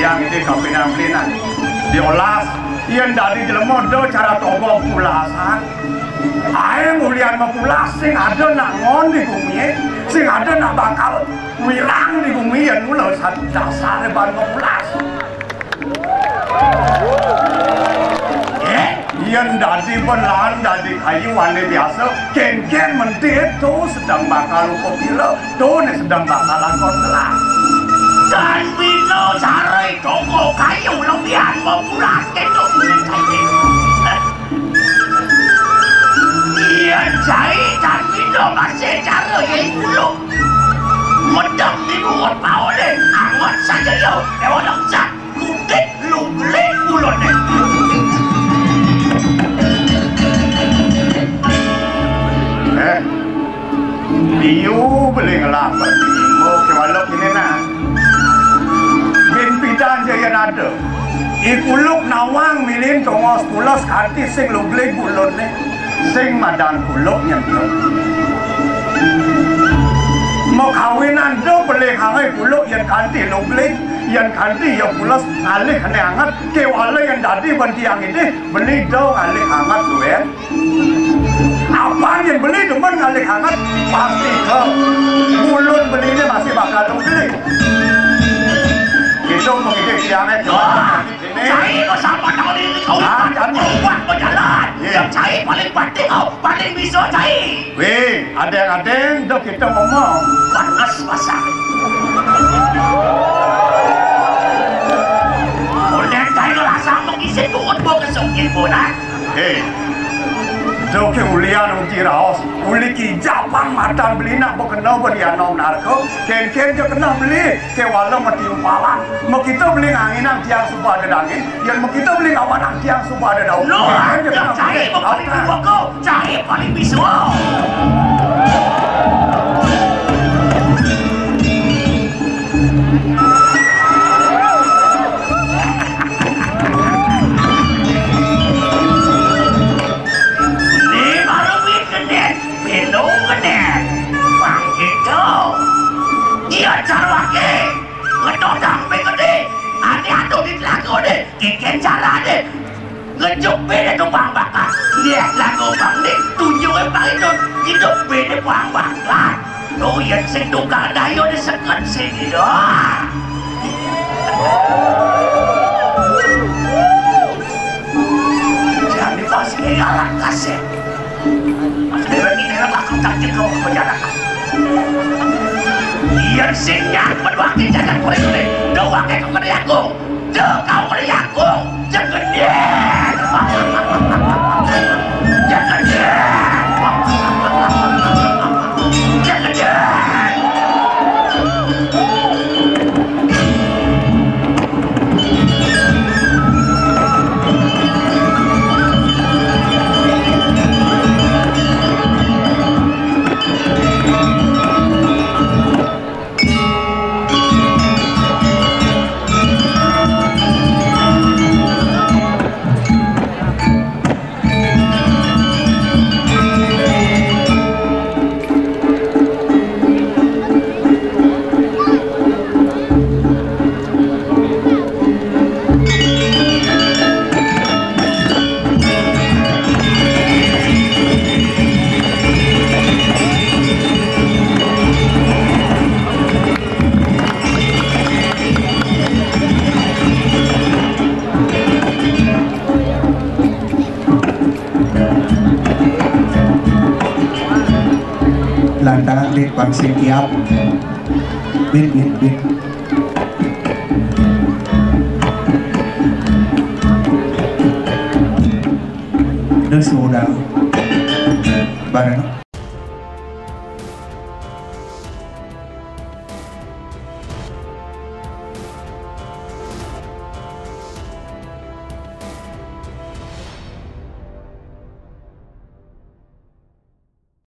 Yang ini kapinang belinan. Diolas, yang dari jelema do cara togong pulasan. Aé ulian mapulas sing ada nak ngon di gumi, sing ada nak bakal wirang di gumi yén mula sat-, dasaré ban mapulas. Eh, yén dadi ban lan dadi kayu ané biasa, kénkén mentit to sedeng bakal upapila, to né sedeng bakal lakon telah. Dan bina sarai toko kayu lebihan mapulas kéto kulit kayu. Iya, cai, tapi dong masih cara ya iku lo. Medem di mulut paone, angot saja yo, ewa lengsat, kudik lu beli mulutnya. Eh, liu beli ngelak, mau ke walok ini nah. Bin pidan jaya nada. Ikuluk nawang milin tongos pulas kanti sing luglig bulunne, sing madan kuluk nyentuk. Makawinan do pelih hangai kuluk yén kanti luglig, yén kanti ya pulas ngalih ne anget, kewala yén dadi bentiang idih, beli do ngalih anget duén. Apan yén beli demen ngalih anget, pasti ke mulut belinya masih bakal beli. Itu mengidih siangnya. Cai kok sama tahun ini kau Ah, jangan. Buat berjalan. Iya. Yang cai paling pati kau, paling bisa cai. Wéh, adéng-adéng, dok kita ngomong. Panas pasang. Udah cai rasa mengisi buat buat kesungkin bulan. Eh, dok ke ulian uji raos, uli kijapang matan belinak bekena berianong narko, kénkén je kena beli, ke wala mati upalan. Mekita beli nganginang tiang suba ada dangin, yén mekita beli ngawanang tiang suba ada daun. Loh, kénkén je kena cai beli. Bukali bukau, cai paling bisu. Ni baru wit gedé, minum gedé. Pang gitu. Iya, carwake. Ngetodang pé gedé. Ane atuh di telaga deh. Kénkén cara deh. Ngejuk bini tukang bakar. Lihat lagu bang ni, tunjuknya bang itu. Hidup bini tukang bakar. Tuh, yang sing tukang dayo diseket sini doang. Jadi pas ini alat kasih. Mas Dewa ini akan aku cacil ke penjara. Yang sing nyampe wakil jajan kulit ini. Doang aku kena aku. Jekau melihatku, jegedé. Jegedé. Jegedé. Lantaran di pangsing kiap. Bit, bit, bit. Terus udah bareng.